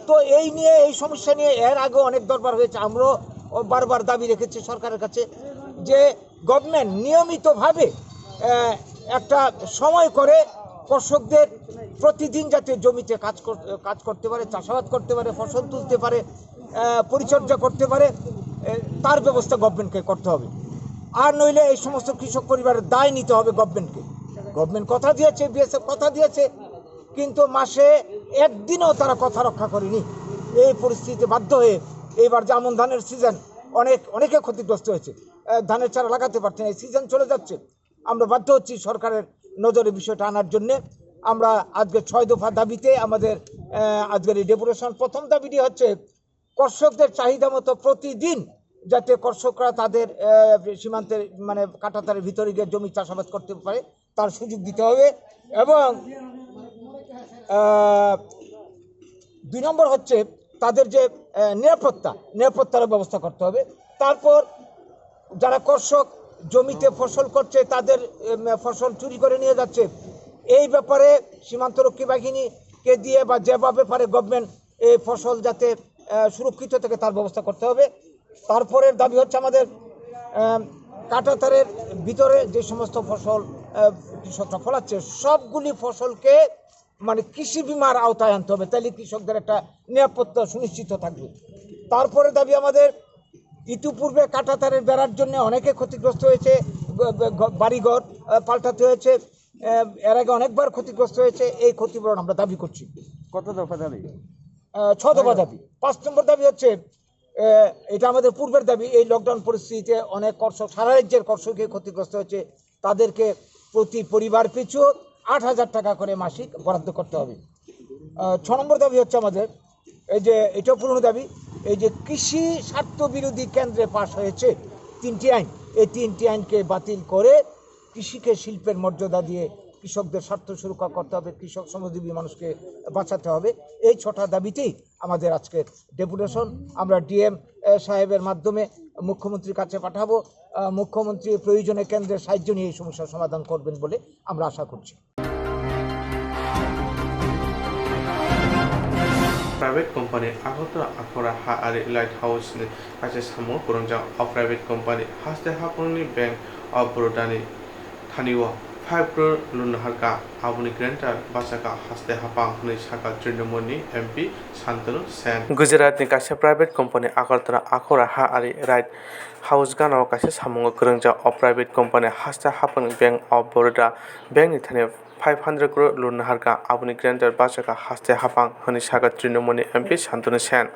তো এই নিয়ে, এই সমস্যা নিয়ে এর আগে অনেক দরবার হয়েছে। আমরাও বারবার দাবি রেখেছি সরকারের কাছে যে গভর্নমেন্ট নিয়মিতভাবে, আহ, একটা সময় করে কর্ষকদের প্রতিদিন যাতে জমিতে কাজ কর-, কাজ করতে পারে, চাষাবাদ করতে পারে, ফসল তুলতে পারে, আহ, পরিচর্যা করতে পারে, এ, তার ব্যবস্থা গভর্নমেন্টকে করতে হবে। আর নইলে এই সমস্ত কৃষক পরিবারের দায় নিতে হবে গভর্নমেন্টকে। গভর্নমেন্ট কথা দিয়েছে, বিএসএফ কথা দিয়েছে, কিন্তু মাসে একদিনও তারা কথা রক্ষা করেনি। এই পরিস্থিতিতে বাধ্য হয়ে এইবার যে আমন ধানের সিজন, অনেক, অনেকে ক্ষতিগ্রস্ত হয়েছে। আহ, ধানের চারা লাগাতে পারছে না, এই সিজন চলে যাচ্ছে। আমরা বাধ্য হচ্ছি সরকারের নজরে বিষয়টা আনার জন্যে। আমরা আজকে ছয় দফা দাবিতে আমাদের, আহ, আজকের এই ডেপুটেশন। প্রথম দাবিটি হচ্ছে কর্ষকদের চাহিদা মতো প্রতিদিন যাতে কর্ষকরা তাদের, আহ, সীমান্তের, মানে, কাঁটাতারের ভিতরে গিয়ে জমি চাষাবাদ করতে পারে, তার সুযোগ দিতে হবে। এবং, আহ, দুই নম্বর হচ্ছে তাদের যে আহ, নিরাপত্তা, নিরাপত্তার ব্যবস্থা করতে হবে। তারপর যারা কর্ষক জমিতে ফসল করছে, তাদের এম, ফসল চুরি করে নিয়ে যাচ্ছে, এই ব্যাপারে সীমান্তরক্ষী বাহিনীকে দিয়ে বা যেভাবে পারে গভর্নমেন্ট এই ফসল যাতে আহ, সুরক্ষিত থাকে, তার ব্যবস্থা করতে হবে। তারপরের দাবি হচ্ছে আমাদের আহ, কাঁটাতারের ভিতরে যে সমস্ত ফসল আহ, কৃষকরা ফলাচ্ছে, সবগুলি ফসলকে মানে কৃষি বিমার আওতায় আনতে হবে, তাহলে কৃষকদের একটা নিরাপত্তা সুনিশ্চিত থাকবে। তারপরে দাবি আমাদের, ইতিপূর্বে কাঁটাতারের বেড়ার জন্য অনেকে ক্ষতিগ্রস্ত হয়েছে, গ- গ- গ- বাড়িঘর আহ, পাল্টাতে হয়েছে, আহ, এর আগে অনেকবার ক্ষতিগ্রস্ত হয়েছে, এই ক্ষতিপূরণ আমরা দাবি করছি। কত দফা দাবি? আহ, ছ দফা দাবি। পাঁচ নম্বর দাবি হচ্ছে, আহ, এটা আমাদের পূর্বের দাবি, এই লকডাউন পরিস্থিতিতে অনেক কর্ষক, সারা রাজ্যের কর্ষকই ক্ষতিগ্রস্ত হয়েছে, তাদেরকে প্রতি পরিবার পিছু আট হাজার টাকা করে মাসিক বরাদ্দ করতে হবে। আহ, ছ নম্বর দাবি হচ্ছে আমাদের, এই যে এটাও পুরনো দাবি, এই যে কৃষি স্বার্থ বিরোধী কেন্দ্রে পাশ হয়েছে তিনটি আইন, এই তিনটি আইনকে বাতিল করে কৃষিকে শিল্পের মর্যাদা দিয়ে কৃষকদের স্বার্থ সুরক্ষা করতে হবে, কৃষক শ্রমজীবী মানুষকে বাঁচাতে হবে। এই ছটা দাবিতেই আমাদের আজকের ডেপুটেশন। আমরা ডিএম সাহেবের মাধ্যমে মুখ্যমন্ত্রীর কাছে পাঠাবো। আহ, মুখ্যমন্ত্রী প্রয়োজনে কেন্দ্রের সাহায্য নিয়ে এই সমস্যার সমাধান করবেন বলে আমরা আশা করছি। Private company Agartala Akhora ha ari light house ni kaisa samung kwrwngjak. O private company haste haphangni Bank of Baroda ni thani o five crore loan naharkha, aboni guarantor bachakha haste haphang hwnwi sakha Trinamool ni M P Shantanu Sen. Gujarat ni kaisa private company Agartala Akhora ha ari light house gana o kaisa samung kwrwngjak. O private company haste haphangni Bank of Baroda bank ni thani five hundred crore loan naharkha, aboni guarantor bachakha haste haphang hwnwi sakha Trinamool ni M P Shantanu Sen.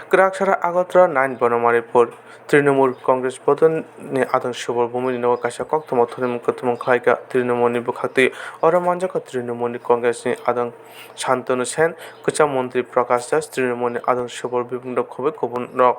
Kwraksara Agartala nine Bonomaripur Trinamool Congress bodolni adong Subal Bhumikni nogo kaisa koktwma thumnaimung kwthwmung khlaikha. Trinamoolni bwkhaktwi oro manjakha Trinamoolni Congressni adong Shantanu Sen, kwcham montri Prakash Das, Trinamoolni adong Subal Bhumik rok khobwi kubunrok.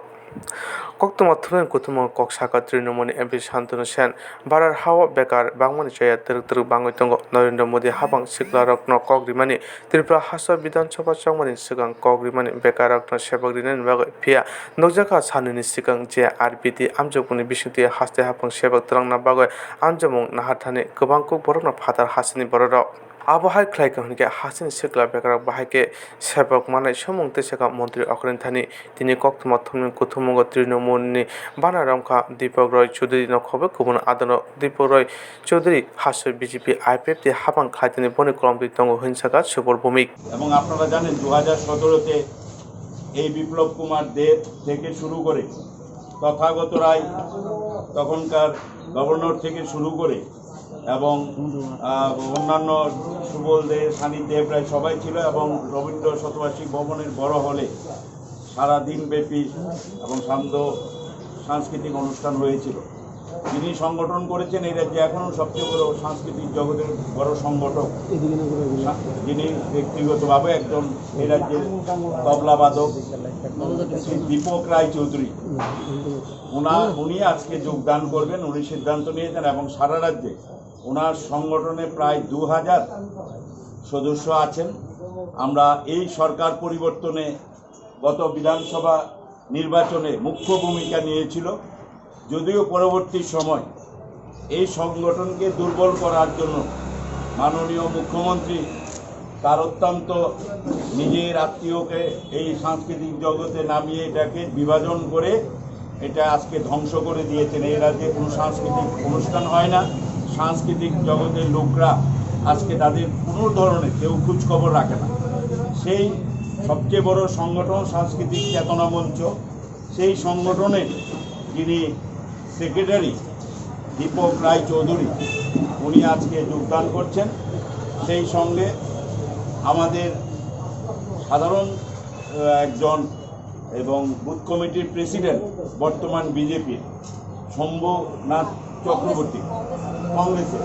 Koktwma thumnaimung kwthwmung kok sakha Trinamoolni M P Shantanu Sen. Bharat hao bekar bangmani chaya twrwk twrwk bangwi tongo. Narendra Modi hapang siklarokno kok rimani, Tripura haste Bidhan Sabha chongmani swkang kok rimani, bekarrokno sebak rinani bagwi. Phiya nukjakha sanini swkang je R B D amjokmungni bisingtwi haste haphang sebak twlangna bagwi amjokmung naharthani kwbang kuk borokno phatar hasteni bororok. Abo hai khlaikha hwnkhe hasteni sikla bekarrok bahai khe sebak manai swmung tei sakha montri okhorni thani. Tini koktwma thumnaimung kwthwmungo Trinamoolni bana romkha Deepak Roy Chowdhury no khobwi kubun adongrok Deepak Roy Chowdhury haste B J P I P F T hapang khlaitini boni kolomtwi tongo hwnwi sakha Subal Bhumik. এবং আপনারা জানেন দু হাজার সতেরোতে এই বিপ্লব কুমার দেব থেকে শুরু করে তথাগত রায় তখনকার গভর্নর থেকে শুরু করে এবং আহ, অন্যান্য সুবল দে, সানি দেব রায় সবাই ছিল এবং রবীন্দ্র শতবার্ষিক ভবনের বড় হলে সারা দিনব্যাপী এবং সান্ধ্য সাংস্কৃতিক অনুষ্ঠান হয়েছিল। যিনি সংগঠন করেছেন এই রাজ্যে এখনও সবচেয়ে বড় সাংস্কৃতিক জগতের বড় সংগঠক, যিনি ব্যক্তিগতভাবে একজন এই রাজ্যের তবলাবাদক শ্রী দীপক রায় চৌধুরী, ওনা উনি আজকে যোগদান করবেন। উনি সিদ্ধান্ত নিয়েছেন এবং সারা রাজ্যে ওনার সংগঠনে প্রায় দু হাজার সদস্য আছেন। আমরা এই সরকার পরিবর্তনে গত বিধানসভা নির্বাচনে মুখ্য ভূমিকা নিয়েছিল, যদিও পরবর্তী সময় এই সংগঠনকে দুর্বল করার জন্য মাননীয় মুখ্যমন্ত্রী তার অত্যন্ত নিজের আত্মীয়কে এই সাংস্কৃতিক জগতে নামিয়ে এটাকে বিভাজন করে এটা আজকে ধ্বংস করে দিয়েছেন। এই রাজ্যে কোনো সাংস্কৃতিক অনুষ্ঠান হয় না, সাংস্কৃতিক জগতের লোকরা আজকে তাদের কোনো ধরনের কেউ খোঁজ খবর রাখে না। সেই সবচেয়ে বড় সংগঠন সাংস্কৃতিক চেতনা মঞ্চ, সেই সংগঠনের যিনি সেক্রেটারি দীপক রায় চৌধুরী, উনি আজকে যোগদান করছেন। সেই সঙ্গে আমাদের সাধারণ আহ, একজন এবং বুথ কমিটির প্রেসিডেন্ট বর্তমান বিজেপির শম্ভুনাথ চক্রবর্তী, কংগ্রেসের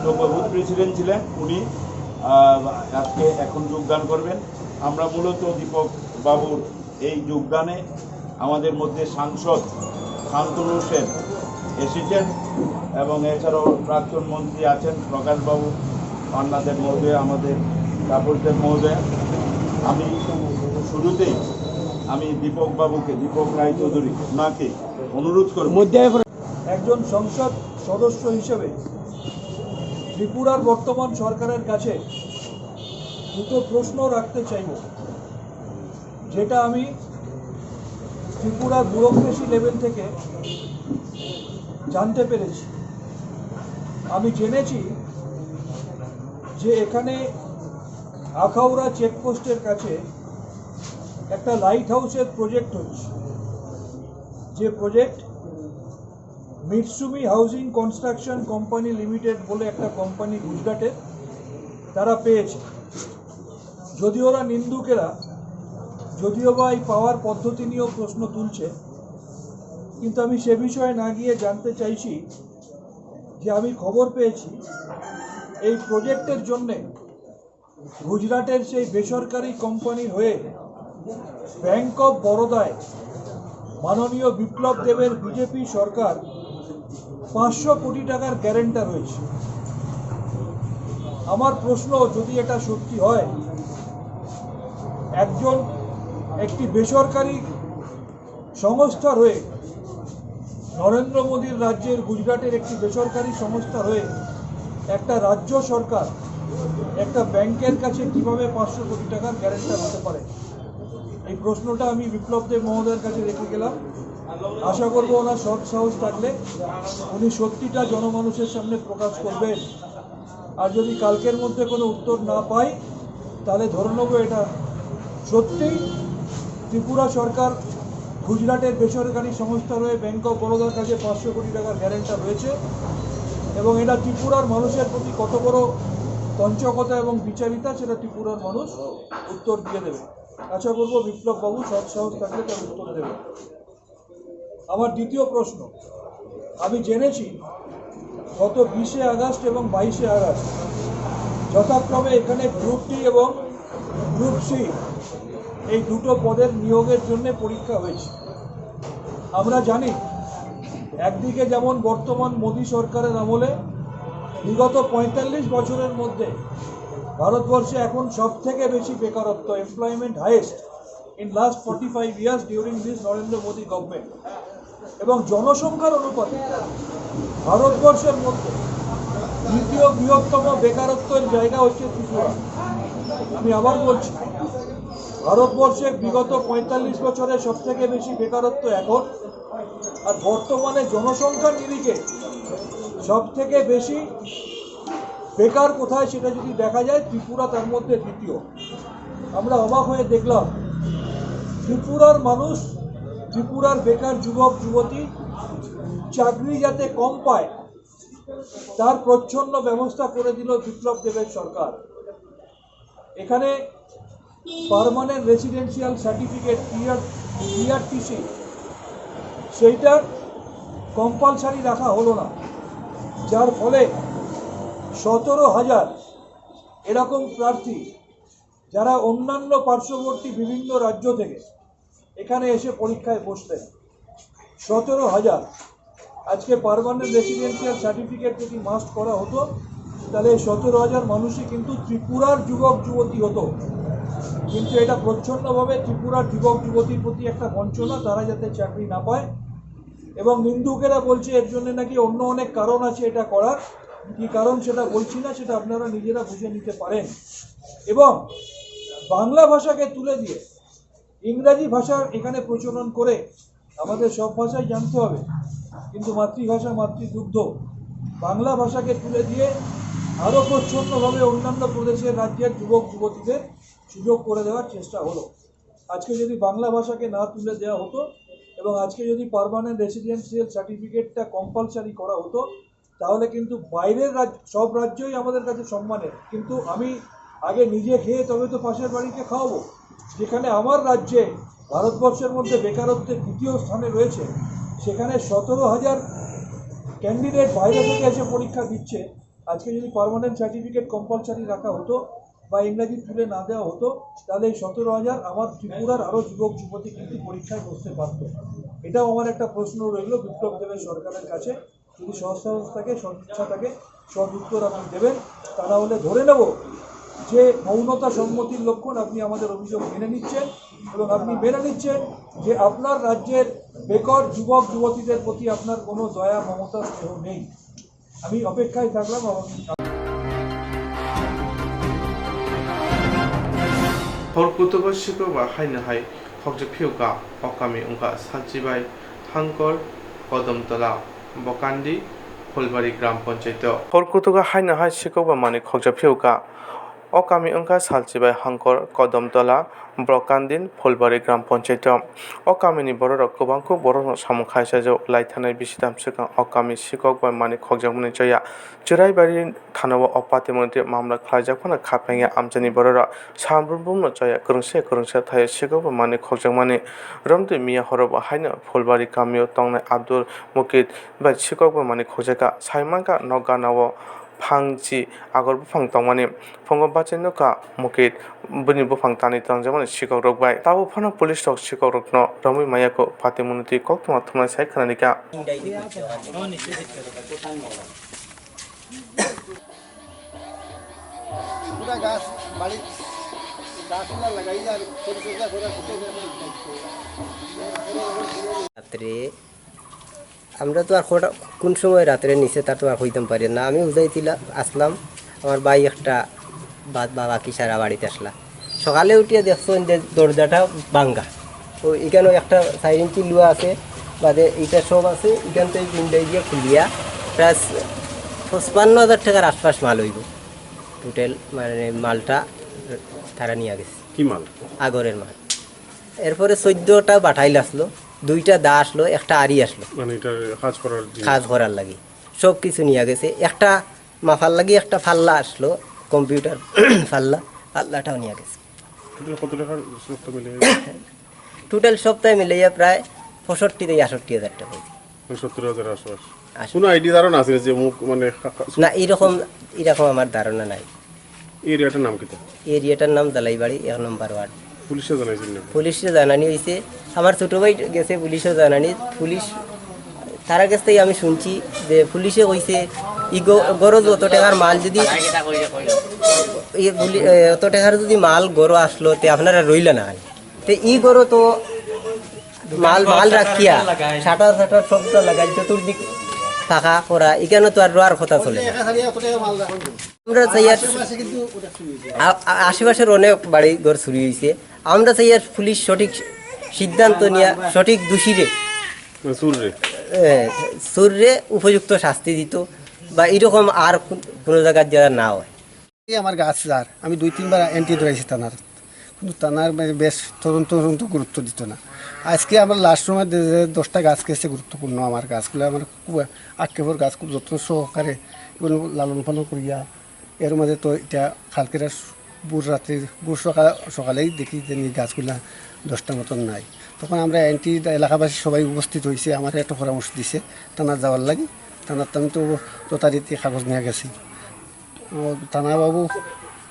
তো বুথ প্রেসিডেন্ট ছিলেন উনি, আহ, আজকে এখন যোগদান করবেন। আমরা মূলত দীপক বাবুর এই যোগদানে আমাদের মধ্যে সাংসদ শান্তনু সেন এসেছেন এবং এছাড়াও প্রাক্তন মন্ত্রী আছেন প্রকাশবাবু, পান্নাদেব মহোদয়, আমাদের তাপসদেব মহোদয়, আমি শুরুতেই আমি দীপক বাবুকে, দীপক রায় চৌধুরী, ওনাকে অনুরোধ করব। একজন সংসদ সদস্য হিসেবে ত্রিপুরার বর্তমান সরকারের কাছে দুটো প্রশ্ন রাখতে চাইব, যেটা আমি ত্রিপুরা ব্যুরোক্রেসি লেভেল থেকে জানতে পেরেছি। আমি জেনেছি যে এখানে আখাউড়া চেকপোস্টের কাছে একটা লাইট হাউসের প্রজেক্ট হচ্ছে, যে প্রজেক্ট মিটসুমি হাউজিং কনস্ট্রাকশন কোম্পানি লিমিটেড বলে একটা কোম্পানি গুজরাটের, তারা পেয়েছে। যদিও ওরা নিন্দুকেরা, যদিও বা এই পাওয়ার পদ্ধতি নিয়েও প্রশ্ন তুলছে, কিন্তু আমি সে বিষয়ে না গিয়ে জানতে চাইছি যে আমি খবর পেয়েছি এই প্রজেক্টের জন্যে গুজরাটের সেই বেসরকারি কোম্পানির হয়ে ব্যাংক অফ বরোদায় মাননীয় বিপ্লব দেবের বিজেপি সরকার পাঁচশো কোটি টাকার গ্যারান্টার হয়েছে। আমার প্রশ্ন, যদি এটা সত্যি হয়, একজন, একটি বেসরকারি সংস্থার হয়ে, নরেন্দ্র মোদীর রাজ্যের গুজরাটের একটি বেসরকারি সংস্থার হয়ে একটা রাজ্য সরকার একটা ব্যাংকের কাছে কিভাবে পাঁচশো কোটি টাকার গ্যারান্টার হতে পারে? এই প্রশ্নটা আমি বিপ্লব দেব মহোদয়ের কাছে রেখে গেলাম। আশা করব ওনার সৎ সাহস থাকলে উনি সত্যিটা জনমানুষের সামনে প্রকাশ করবেন। আর যদি কালকের মধ্যে কোনো উত্তর না পাই, তাহলে ধরে নেবো এটা সত্যিই ত্রিপুরা সরকার গুজরাটের বেসরকারি সংস্থার হয়ে ব্যাংক অফ বরোদার কাছে পাঁচশো কোটি টাকার গ্যারান্টার রয়েছে, এবং এটা ত্রিপুরার মানুষের প্রতি কত বড় তঞ্চকতা এবং বিচারিতা, সেটা ত্রিপুরার মানুষ উত্তর দিয়ে দেবে। আশা করবো বিপ্লব বাবু সৎ সাহস থাকলে তার উত্তর দেবে। আমার দ্বিতীয় প্রশ্ন, আমি জেনেছি গত বিশে আগস্ট এবং বাইশে আগস্ট যথাক্রমে এখানে গ্রুপ ডি এবং গ্রুপ সি এই দুটো পদের নিয়োগের জন্য পরীক্ষা হয়েছে। আমরা জানি, একদিকে যেমন বর্তমান মোদী সরকারের আমলে বিগত পঁয়তাল্লিশ বছরের মধ্যে ভারতবর্ষে এখন সব থেকে বেশি বেকারত্ব, employment highest in last forty five years during this Narendra Modi government, এবং জনসংখ্যার অনুপাতে ভারতবর্ষের মধ্যে দ্বিতীয় বৃহত্তম বেকারত্বের জায়গা হচ্ছে ত্রিপুরা। আমি আবার বলছি, ভারতবর্ষে বিগত পঁয়তাল্লিশ বছরে সব থেকে বেশি বেকারত্ব এখন, আর বর্তমানে জনসংখ্যার নিরিখে সব থেকে বেশি বেকার কোথায় সেটা যদি দেখা যায়, ত্রিপুরা তার মধ্যে দ্বিতীয়। আমরা অবাক হয়ে দেখলাম, ত্রিপুরার মানুষ, ত্রিপুরার বেকার যুবক যুবতী চাকরি যাতে কম পায়, তার প্রচ্ছন্ন ব্যবস্থা করে দিল বিপ্লব দেবের সরকার। এখানে পার্মানেন্ট রেসিডেন্সিয়াল সার্টিফিকেট, পিআরটিসি, সেইটা কম্পালসারি রাখা হলো না, যার ফলে সতেরো হাজার এরকম প্রার্থী, যারা অন্যান্য পার্শ্ববর্তী বিভিন্ন রাজ্য থেকে এখানে এসে পরীক্ষায় বসলেন, সতেরো হাজার। আজকে পার্মানেন্ট রেসিডেন্সিয়াল সার্টিফিকেট যদি মাস্ট করা হতো, তাহলে এই সতেরো হাজার মানুষই কিন্তু ত্রিপুরার যুবক যুবতী হতো। কিন্তু এটা প্রচ্ছন্নভাবে ত্রিপুরার যুবক যুবতীর প্রতি একটা বঞ্চনা, তারা যাতে চাকরি না পায়। এবং নিন্দুকেরা বলছে এর জন্য নাকি অন্য অনেক কারণ আছে এটা করার। কি কারণ সেটা বলছি না, সেটা আপনারা নিজেরা বুঝে নিতে পারেন। এবং বাংলা ভাষাকে তুলে দিয়ে ইংরাজি ভাষার এখানে প্রচলন করে আমাদের সব ভাষাই জানতে হবে, কিন্তু মাতৃভাষা মাতৃদুগ্ধ, বাংলা ভাষাকে তুলে দিয়ে আরও প্রচ্ছন্নভাবে অন্যান্য প্রদেশের রাজ্যের যুবক যুবতীদের সুযোগ করে দেওয়ার চেষ্টা হলো। আজকে যদি বাংলা ভাষাকে না তুলে দেওয়া হতো এবং আজকে যদি পার্মানেন্ট রেসিডেন্সিয়াল সার্টিফিকেটটা কম্পালসারি করা হতো, তাহলে কিন্তু বাইরের রাজ্য, সব রাজ্যই আমাদের কাছে সম্মানের। কিন্তু আমি আগে নিজে খেয়ে তবে তো পাশের বাড়িকে খাওয়াবো। যেখানে আমার রাজ্যে ভারতবর্ষের মধ্যে বেকারত্বের দ্বিতীয় স্থানে রয়েছে, সেখানে সতেরো হাজার ক্যান্ডিডেট বাইরে থেকে এসে পরীক্ষা দিচ্ছে। আজকে যদি পার্মানেন্ট সার্টিফিকেট কম্পালসারি রাখা হতো বা ইংরাজি তুলে না দেওয়া হতো, তাহলে এই সতেরো হাজার আমার ত্রিপুরার আরও যুবক যুবতী কিন্তু পরীক্ষায় বসতে পারতো। এটাও আমার একটা প্রশ্ন রইল বিপ্লব দেবের সরকারের কাছে। যদি সৎসাহস থাকে, সদিচ্ছা থাকে, সদুত্তর আপনি দেবেন। তা না হলে ধরে নেব যে মৌনতা সম্মতির লক্ষণ, আপনি আমাদের অভিযোগ মেনে নিচ্ছেন এবং আপনি মেনে নিচ্ছেন যে আপনার রাজ্যের বেকার যুবক যুবতীদের প্রতি আপনার কোনো দয়া, মমতা, স্নেহ নেই। আমি অপেক্ষায় থাকলাম। Hor kutugo sikok ba haino hai khokjak phiyokha. O kami wngkha Salchibai Hangkor, Kodomtola, Bokandi, Phulbari Gram Panchayat o. Hor kutugo haino hai sikok ba manwi khokjak phiyokha. O kami wngkha Salchibai Hangkor, Kodomtola, Brokandin, Phulbari Gram Panchayat o. O kamini bororok kwbangkuk borokno samung khai chaijak, lai thanai bisi tam swkang o kami sikok bai manwi khokjakmani choya. Chwraibari thanao o patimoni twi mamla khlaijak phano khaphengya amchaini bororok sambrumbrumno choya kwrwngsa kwrwngsa thaio sikok bai manwi khokjakmani. Romtwi miya horo bo haino Phulbari kamio tongnai Abdul Mukit bai sikok bai manwi khokjakha. Saimankha nok ganao phangchi agor buphang tongmani. Phungo bachai nukha Mukit bini buphang tanwi tongjakmani sikokrok bai. Tabuk phano police rok sikokrokno romwi maya kho, patimoni twi koktwma thumnai sai khwnani kha. রাত্রে আমরা তো আর কটা, কোন সময় রাত্রে নিচে, তা তো আর কইতাম পারি না। আমি উজাইতিলা আসলাম, আমার ভাই একটা বা-, বাবা কি সারা বাড়িতে আসলা। সকালে উঠিয়া দেখছো যে দরজাটা ভাঙ্গা, তো এখানেও একটা চার ইঞ্চি লুয়া আছে, বাদে এটা সব আছে, এখান থেকে গুন্ডাই দিয়ে খুলিয়া প্রায় পঁচপান্ন হাজার টাকার আশপাশ মাল হইব। টোটাল মানে মালটা তারা নিয়ে গেছে। কি মাল? আগরের মাল। এরপরে চোদ্দটা বাটাইল আসলো, দুইটা দা আসলো, একটা আরি আসলো। মানে এটা কাজ করার জিনিস? কাজ করার লাগি সব কিছু নিয়ে গেছে। একটা মাফার লাগি একটা ফাল্লা আসলো, কম্পিউটার ফাল্লা, ফাল্লাটাও নিয়ে গেছে। টোটাল কত টাকার সবটা মিলে? টোটাল সবটাই মিলাইয়া প্রায় পঁয়ষট্টি থেকে আটষট্টি হাজার টাকা হয়েছে। মানে সত্তর হাজার আশপাশ। আশপাশ। কোনো আইডিয়া ধারণা আছে যে মুখ মানে কা-, কা-, না, এরকম, এরকম আমার ধারণা নাই। এই এরিয়াটার নাম কিতা? এরিয়াটার নাম দালাইবাড়ি, এক নম্বর ওয়ার্ড। পুলিশে জানাইছেন না? পুলিশে জানানি হয়েছে, আমার ছোট ভাই গেছে পুলিশে জানানি। পুলিশ, তারা কাছ থেকে আমি শুনছি যে পুলিশে কইছে, "ই গ-, গরো যত টাকার মাল যদি, ই পুলি-, এ, অত টাকার যদি মাল গরো আসলো, তে আপনারা রইলা না।" তে ই গরো তো মাল, মাল রাখিয়া, শাটার ফাটার সবটা লাগাই, চতুর্দিক ফাঁকা করা, এখানে তো আর রোয়ার কথা চলে না। আমরা চাই আর আ-, আ-, আশেপাশের অনেক বাড়ি ঘর চুরি হয়েছে। আমরা চাই আর পুলিশ সঠিক সিদ্ধান্ত নিয়ে সঠিক দোষীরে, মানে চুররে। এ, চুররে উপযুক্ত শাস্তি দিত বা এরকম আর কোন, কোনো জায়গার যারা না হয়। এই আমার গাছ যার, আমি দুই তিনবার এন্ট্রি ধরাইছি থানার, কিন্তু থানার বে-, বেশ তদন্ত তদন্ত গুরুত্ব দিত না। আজকে আমার লাস্ট সময় যে, যে দশটা গাছ গেছে গুরুত্বপূর্ণ আমার গাছগুলো, আমার খুব আক্ষেপের গাছ, খুব যত্ন সহকারে এগুলো লালন পালন করিয়া এর মাঝে তো এটা কালকের ভোর রাত্রে, ভোর সকাল, সকালেই দেখি যে এই গাছগুলা দশটা মতন নাই। তখন আমরা এন্ট্রি এলাকাবাসী সবাই উপস্থিত হয়েছে, আমার একটা পরামর্শ দিছে থানা যাওয়ার লাগি। থানার তো আমি তো যথারীতি কাগজ নিয়ে গেছি। ও থানা বাবু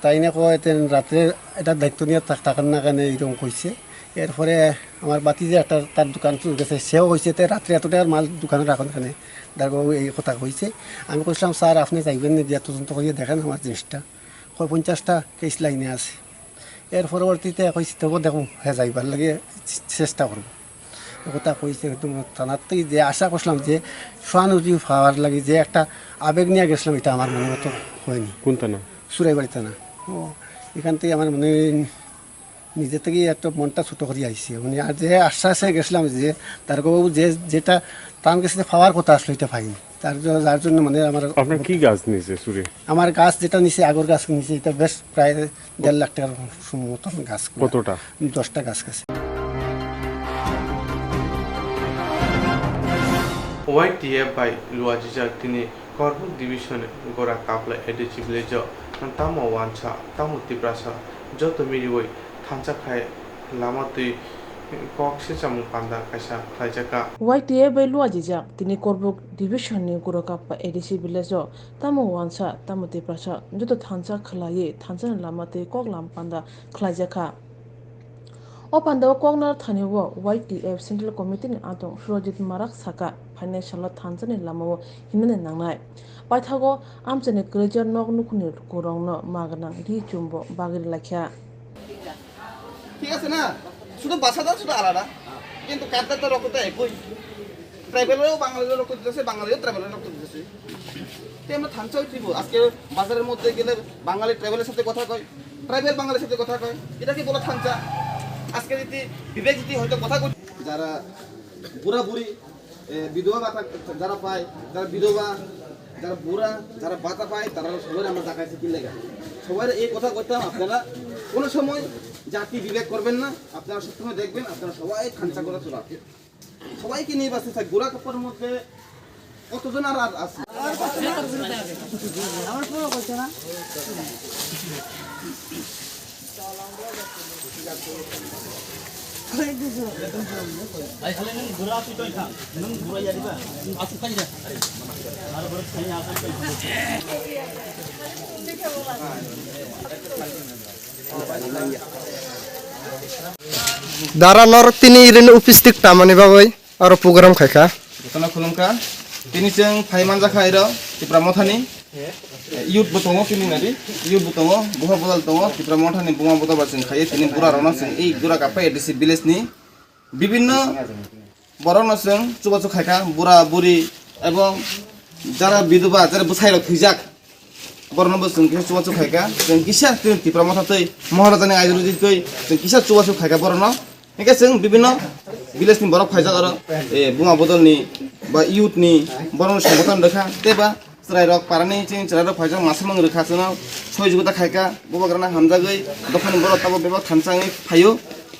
তাই না কয়, "এতে রাত্রে এটা দায়িত্ব নিয়ে থাক-, থাকেন না কেন?" এইরকম কইছে। এরপরে আমার বাতিজা একটা তার দোকান চুর গেছে, সেও কইছে, "তে রাত্রে এত টাকার মাল দোকানে রাখেন কেন?" ডাক্তারবাবু এই কথা কইছে। আমি কইছিলাম, "স্যার, আপনি যাইবেন না, গিয়া তদন্ত করিয়া দেখেন আমার জিনিসটা।" কয়, "পঞ্চাশটা কেস লাইনে আছে।" এর পরবর্তীতে কইছি, "তবু দেখো, হ্যাঁ, যাইবার লাগে চেষ্টা করবো।" এই কথা কইছে, কিন্তু থানার থেকে যে আশা করছিলাম যে সহানুভূতি পাওয়ার লাগে যে একটা আবেগ নিয়ে গেছিলাম, এটা আমার মনে মতো হয়নি। কোন থানা? সুরাইবাড়ি থানা। ও, এখান থেকে আমার মনে হয় নিজে থেকেই একটা মনটা ছোট করে আইছে। মানে, আর যে আশ্বাসে গেছিলাম যে তারকবাবু যে, যেটা তার কাছে পাওয়ার কথা আসলে এটা পাইনি। তার জ-, যার জন্য মানে আমার আপনার কি গাছ নিছে চুরে? আমার গাছ যেটা নিছে, আগর গাছ নিছে, এটা বেশ প্রায় দেড় লাখ টাকার মতন গাছ। কতটা? দশটা গাছ গেছে। Y T F bai luajijak tini Korbuk Division Gora Kapla A D C village o tamo wansa, tamo Tiprasa joto miriwi thansa khai lama twi kok sichamung panda kaisa khlaijakha. Y T F bai luajijak tini Korbuk Division ni Gora Kapla A D C village o tamo wansa, tamo Tiprasa joto thansa khlaiwi thansa ni lama twi kok lam panda khlaijakha. O pandao koknarthani o Y T F Central Committee ni adong Surajit Marak saka, phainai salo thansa ni lama o himnani nangnai. Paithago amchaini kwrwijak nok nukhungni lukurokno ma gwnang ri chumbo bagwi rwlaikha. ঠিক আছে না? শুধু ভাষাটা শুধু আলাদা, কিন্তু কাটটা তো রক্ত তো একই। ট্রাইবেলও বাঙালির রক্ত দিতেছে, বাঙালিও ট্রাইবেলের রক্ত দিতেছে। তো আমরা থানচা হইতে দিব। আজকে বাজারের মধ্যে গেলে বাঙালি ট্রাইবেলের সাথে কথা কয়, ট্রাইবেল বাঙালির সাথে কথা কয়, এটা কি বলা থানচা? আজকে যদি বিবেক যদি হয়তো কথা কই, যারা বুড়া বুড়ি, এ, বিধবা ভাতা যারা পায়, যারা বিধবা, যারা বুড়া, যারা ভাতা পায়, তারা সবাই আমরা জায়গায় কিনলে গেল। সবাই এই কথা কইতাম, আপনারা কোনো সময় জাতি বিবেক করবেন না। আপনারা সবসময় দেখবেন, আপনারা সবাই খানচা করে চলা। সবাইকে নিয়ে বাঁচতে চাই। গোড়া কাপড়ের মধ্যে কতজন আর, আর আছে? আমার পুরো করছে না। Ai, hale nung bura tu toi kha, nung bura ya diba? Asu khai da. Ar bura khai ya asu khai. Dara norok tini irin upistik tamani bagwi aro program khaikha. Jotono khulumkha. Tini chwng phai manjakha iro Tipra Mothani. Youth bo tongo, kini nadi. Youth bo tongo, buha bodol tongo. Tipra Mothani buma bodol ba chwng khaiye tini bura rokno chwng ei jora kapai A D C village ni bibinno borokno chwng chubachu khaikha, bura buri ebong jara biduba, jara bwsai rok thwijak. Borokno bo chwng kisa chubachu khaikha, chwng kisa twi Tipra Motha twi, Maharajani ideology twi, chwng kisa chubachu khaikha borokno. Hingke chwng bibinno village ni borok phaijak aro, eh, buma bodol ni ba youth ni borokno songothon rwkha, tei ba chwrai rok parani chini chwrai rok phaijak masa mang rwkha chwngno, soi juguta khaikha, bubagrano hamjagwi dophani borok tabuk bebak thansa wngwi phaio.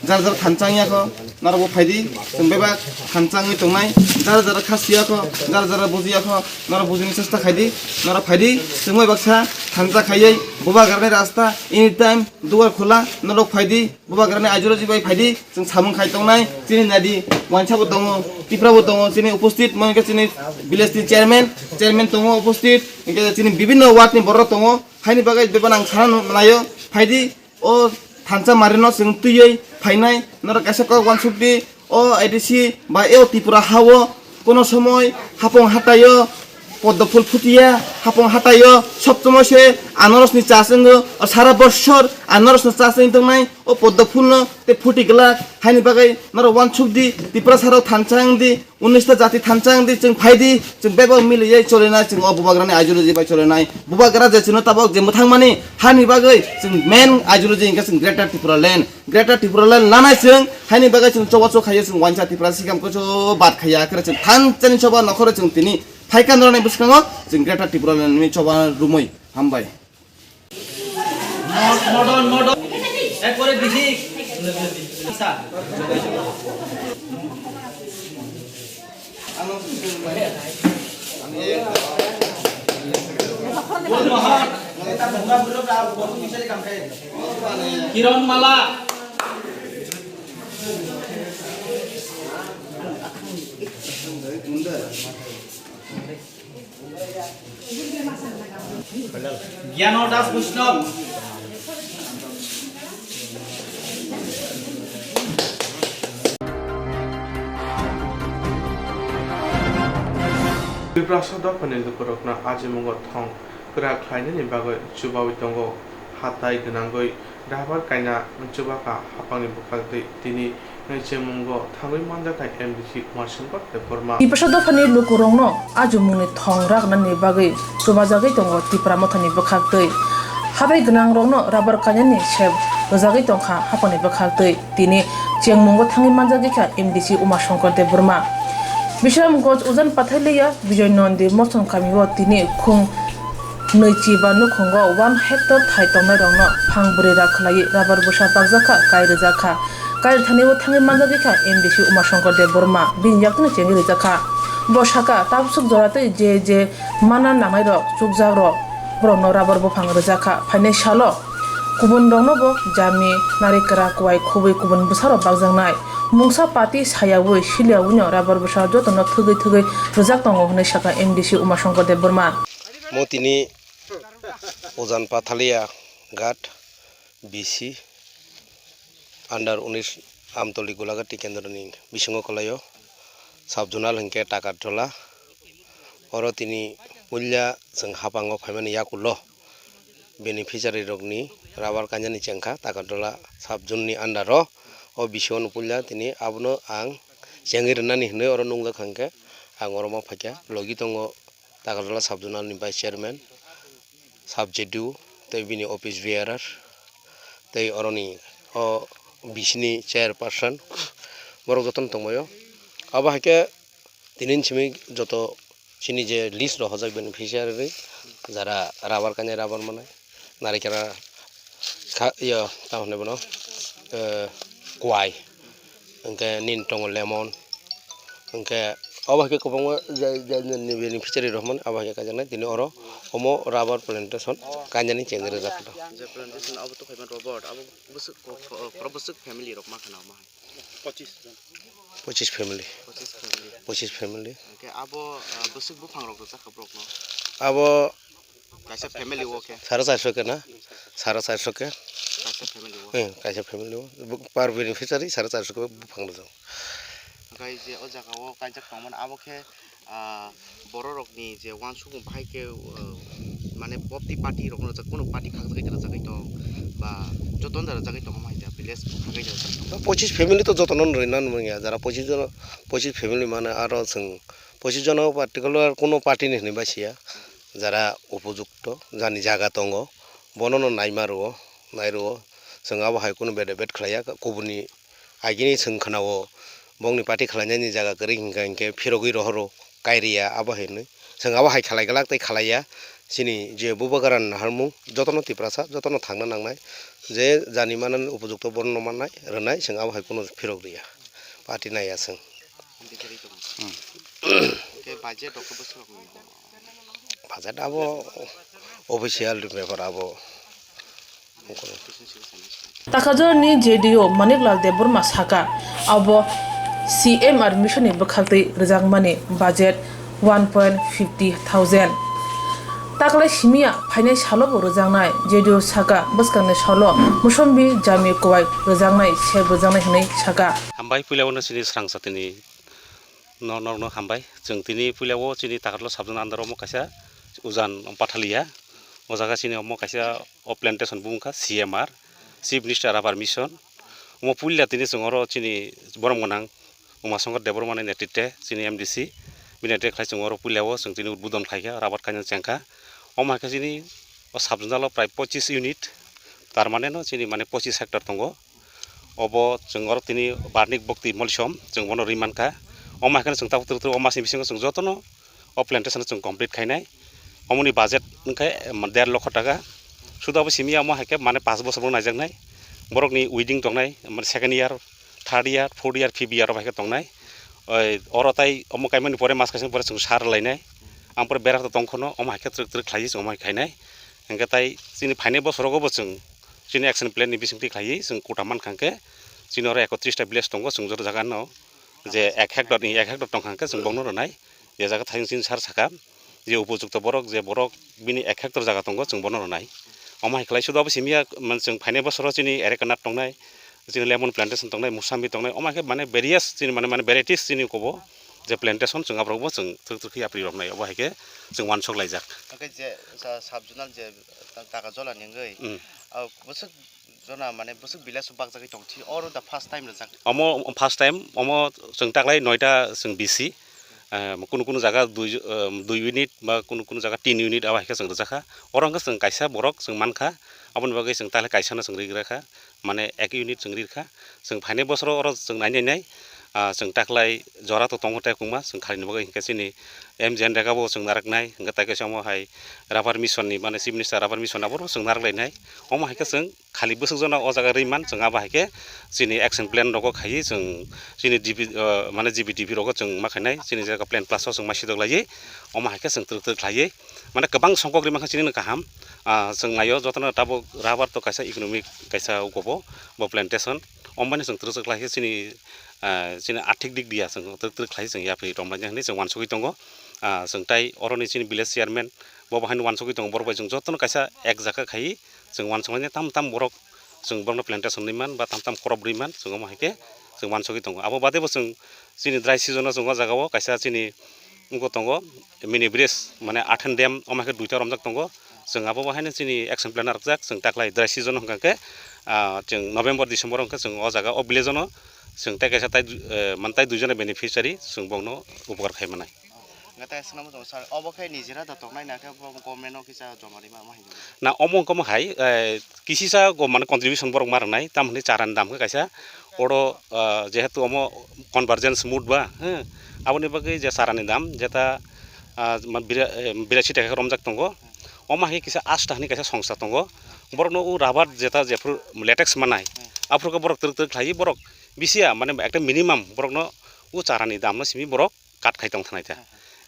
Jar jar thansa wngya kho, norok bo phaidi, chwng bebak thansa wngwi tongnai. Jar jar kha siya kho, jar jar bujiya kho, norok bujini chesta khaidi, norok phaidi, chwng bai baksa thansa khaiwi bubagrani rasta anytime dugar khula, norok phaidi, bubagrani ideology bai phaidi, chwng samung khai tongnai. Chini nadi, wansa bo tongo, Tipra bo tongo, chini uposthit, mo hingke chini village ni chairman, chairman tongo uposthit, hingke chini bibinno ward ni borok tongo, haini bagwi bebak ang sana naio, phaidi, o thansa marino chwng twiwi phainai, norok kaisa kok uansukdi, o A D C ba o Tripura hao kono somoi hapong hataio poddo phul phutiya, hapong hataio sob somoi se anorosni chas wngo, o sara bossor anorosno chas wngwi tongnai, o poddo phulno tei phuti glak, haini bagwi norok uansukdi, Tiprasarok thansa wngdi, unista jati thansa wngdi, chwng phaidi, chwng bebak miliwi cholinai, chwng o bubagrani ideology bai cholinai. Bubagra je chwngno tabok je mwthangmani hani bagwi chwng main ideology hwnkhe chwng Greater Tripura Land. Greater Tripura Land lanai chwng, haini bagwi chwng choba chok khaio, chwng wansa Tripura sikam kocho bad khaiya, khe chwng thansani choba nokhoro chwng tini phaikha norokni bwskango chwng Greater Tripura Land ni choba rumui. Hambai. Modern, modern. একবারে বিহিক। কিরণ মালা। জ্ঞান দাস বৈষ্ণব। Tiprasa dophani lukurokno ajimungo thong kwrak khlainani bagwi chubawi tongo, hatai gwnangwi Rabar kaina chubakha hapangni bwkhaktwi tini chengmungo thangwi manjakha M D C Umashankar Debbarma. Tiprasa dophani lukurokno ajumungni thong raknani bagwi chubajagwi tongo Tipra Mothani bwkhaktwi. Habai gwnangrokno rabar kainani sep rwjagwi tongkha hapangni bwkhaktwi. Tini chengmungo thangwi manjagwi kha M D C Umashankar Debbarma. Bisramganj Ujan Pathalia Bijoy Nondi Moson kamio tini khung nwichi ba nukhungo one hectare thai tongnairokno phang bwrwi rak khlaiwi rabar bwsa bakjakha, kai rwjakha. Kai rwthani o thangwi manjagwi kha M D C Umashankar Debbarma, bini yaktwino chengwi rwjakha. Bo sakha, tabswk jora tei je je mana nangnairok chukjakrok, borokno rabar buphang rwjakha. Phainai salo kubunroknobo jami, narikra, kuwai khubui kubun bwsarok bakjaknai. Mungsa pati sayaui, silyaui no rabar bwsa jotono thwgwi thwgwi rwjak tongo, hwnwi sakha M D C Umashankar Debbarma. Mo tini Ujan Pathalia Ghat B C under unis Amtoli Golaghat Kendroni bisingo kwlaio, sub zonal hinkhe Takartola. Oro tini puila chwng hapango phaimani yakulo beneficiary rokni rubber kainani chengkha Takartola sub zone ni under o. O bisingo puila tini abono ang chengwi rwnani hinwi oro nungjak hinkhe ang oro ma phaikha. Logi tongo Takartola sub zonal ni vice chairman, sub J D O, tei bini office bearer, tei oroni o bisini chairperson, borok jotono tongbaio. Abo hai khe tini simi joto chini je list rok hojak beneficiary, jara rubber kainai rubber manai, narikera kha-, iyo, tamo hinwi bono, eh, kwai, hinkhe nini tongo lemon, hinkhe obo hai khe kwbangma je, je, je, ni beneficiary rok mani abo hai khe kaijaknai, tini oro omo rubber plantation kainani chengwi rwjak. Je plantation abo to khaima robot, abo bwswk ko-, ko-, korok bwswk family rok ma khana omo hai? Pochis family. Pochis family. Pochis family. Hinkhe abo, ah, bwswk buphang rok rwjak kha borokno? Abo kaisa family o khe? Sare charso khe na? Sare charso khe. Kaisa family o? Eh, kaisa family o. Bu-, per beneficiary sare charso khe buphang rwjak. Hinkhe je o jaga o kaijak tongmani abo khe, ah, borok rokni je uansukmung bahai khe, ah, mane bopti party rokno rwjak, kunu party khakjagwi da rwjagwi tong ba jotono da rwjagwi tong omo hai da village khakjagwi da rwjagwi tong. Pochis family to jotono rwina nangya, jara pochis jono, pochis family mane aro chwng pochis jono particular kunu party ni hinwi bai siya, jara upojukto jani jaga tongo bonono naima rwo, nai rwo, chwng abo hai kunu bede bet khlaiya, kubuni agini chwng khwnao bongni party khlainani jaga kwrwi hinkha hinkhe phirogwi rohoro kairiya abo hinwi. Chwng abo hai khlai glak tei khlaiya. Chini je Bubagra ni naharmung jotono Tiprasa jotono thangna nangnai. Je jani manani upojukto bono mannai rwnai chwng abo hai kunu phirok riya. Party naiya chwng. Khe budget rok khe bwswk rok ni? Budget abo official ni bepar abo. Takajorani J D O Maniklal Debbarma saka, abo C M R mission ni bwkhaktwi rwjakmani budget one point fifty thousand. Taklai simiya phainai salobo rwjaknai, J D O saka bwskangni salo musombi jami kwbai rwjaknai, sep rwjaknai hinwi saka. Hambai puila uno sini srang satini. No, norokno hambai. Chwng tini puila o chini Takartola sub zone under omo kaisa ujan Pathalia. O jaga chini omo kaisa o plantation bo wngkha C M R, Chief Minister Rubber Mission. Omo puila tini chwng oro chini borom gwnang Umashankar Debbarmani netrite chini M D C. Bini netrite khlai chwng oro puila o chwng tini udbodon khlaikha, rubber kainwi chengkha. Omo hai khe chini o sub zone o prai pochis unit, tar mane no chini mane pochis hectare tongo. Obo chwng oro tini Barnik Bhakti Molsom chwng bono rwi mankha. Omo hai kheno chwng tabuk twrwk twrwk o masni bisingo chwng jotono o plantation no chwng complete khainai. Omoni budget wngkha, em, der lokho taka. Sudu abo simi amo hai khe mane pash bosor bo naijaknai. Borokni weeding tongnai, mane second year, third year, fourth year, fifth year rok hai khe tongnai. Oi, oro tai omo kaimani pore mas kaisa pore chwng sar lainai. Ang pore bera to tong khono, omo hai khe twrwk twrwk khlaiwi chwng omo hai khainai. Hingkhe tai chini phainai bosorogo bo chwng chini action plan ni bisingtwi khlaiwi chwng kuta mankha hwnkhe chini oro ekotris ta village tongo, chwng joto jaga no je ek hectare ni ek hectare tongkha hwnkhe chwng bono rwnai. Je jaga thayung chini sar saka je upojukto borok, je borok bini ek hectare jaga tongo, chwng bono rwnai. Omo hai khlai sudu abo simi ya, mane chwng phainai bosoro chini arecanut tongnai, chini lemon plantation tongnai, musambi tongnai, omo hai khe mane various chini mane, mane varieties chini kobo je plantation chwng aborok bo chwng twrwk twrwk khe yapri rok nai, obo hai khe chwng uansuk laijak. Hwnkhe je sa-, sub zonal je ta-, taka jola ni wngwi, mm, ah, bwswk jona mane bwswk village o bakjagwi tong thi, oro the first time rwjak. Omo first time, omo chwng taklai noita chwng bisi, ah, kunu kunu jaga dui, ah, dui unit ba kunu kunu jaga tin unit abo hai khe chwng rwjakha. Oro hwnkhe chwng kaisa borok chwng mankha, aboni bagwi chwng taklai kaisa no chwng ri gra kha. Mane ek unit chwng ri rwkha. Chwng phainai bosoro oro chwng nai nai nai, ah, chwng taklai jora to tongo tai kwbangma, chwng khalini bagwi hinkhe chini M G N Rega bo chwng narwknai, hinkhe tai kaisa omo hai rubber mission ni, mane Chief Minister rubber mission abo chwng narwk lainai. Omo hai khe chwng khali bwswk jona o jaga rwi man, chwng abo hai khe chini action plan rogo khaiwi chwng chini D P, ah, mane G B D P rogo chwng ma khainai, chini jaga plan plus o chwng ma sidok laiwi, omo hai khe chwng twrwk twrwk khlaiwi. Mane kwbang songkok rima khe chini no kaham, ah, chwng naio jotono tabuk rubber to kaisa economic kaisa ukobo bo plantation, omo bai no chwng twrwk twrwk khlai khe chini, ah, chini athik dik diya chwng twrwk twrwk khlai chwng yapri romlainai hinwi chwng uansugwi tongo. Ah, chwng tai oroni chini village chairman bo bo haino uansugwi tongo, borok bai chwng jotono kaisa ek jaga khai chwng uansukmani tam tam borok chwng borokno plantation rwi man ba tam tam khorop rwi man, chwng omo hai khe chwng mansugwi tongo. Abo badebo chwng chini dry season-o chwng o jagao kaisa chini wngkha tongo mini bridge, mane Athen dam, omo hai khe duita romjak tongo. Chwng abo bo haino chini action plan narwkjak, chwng taklai dry season hwnkha khe, ah, chwng November, December hwnkhe chwng o jaga o village-o no chwng tei kaisa tai, eh, man tai duijona beneficiary chwng bokno upokar khai manai. Hwnkhe tai swngna muchungo sir, obo khe nijera da toknai na khe bo government-o kisa joma rima ma hinwi? Na, omo wngkha omo hai, eh, kisisa go mane contribution borok ma rwnai, tamoni charani dam khe kaisa oro, ah, jehetu omo convergence mode ba, he, aboni bagwi je charani dam jeta, ah, ma bira-, eh, birashi taka khe romjak tongo, omo hai kisa asta hinwi kaisa songsa tongo, borokno o rubber jeta jephru latex manai, aphuru khe borok twrwk twrwk khlaiwi borok bisiya mane ekta minimum borokno o charani damno simi borok cut khai tong thanai ta.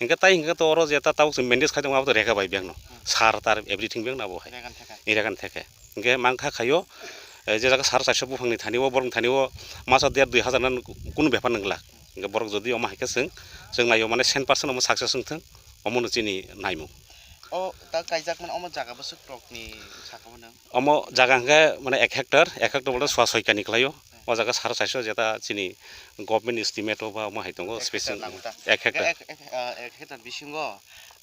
Hwnkhe tai hwnkhe to oro je ta tabuk chwng manage khai tongma abo to rega bai bag no. Sar tar everything bag no abo hai. Regan theke. Regan theke. Hwnkhe mang kha khaio, eh, je jaga sar chairso buphang ni thani o, borok ni thani o masa der dui hazar nan kunu bepar nang glak. Hwnkhe borok jodi omo hai khe chwng, chwng naio mane cent percent omo success wng thung, omo no chini naimung. O ta kaijak mano omo jaga bwswk rok ni saka o nang? Omo jaga hwnkhe mane ek hectare, ek hectare bolte swa soi kani khlaio. O jaga sar chairso jeta chini government estimate o ba omo hai tongo, special hectare nango ta? Ek hectare. Ek, ek, ah, ek hectare bisingo,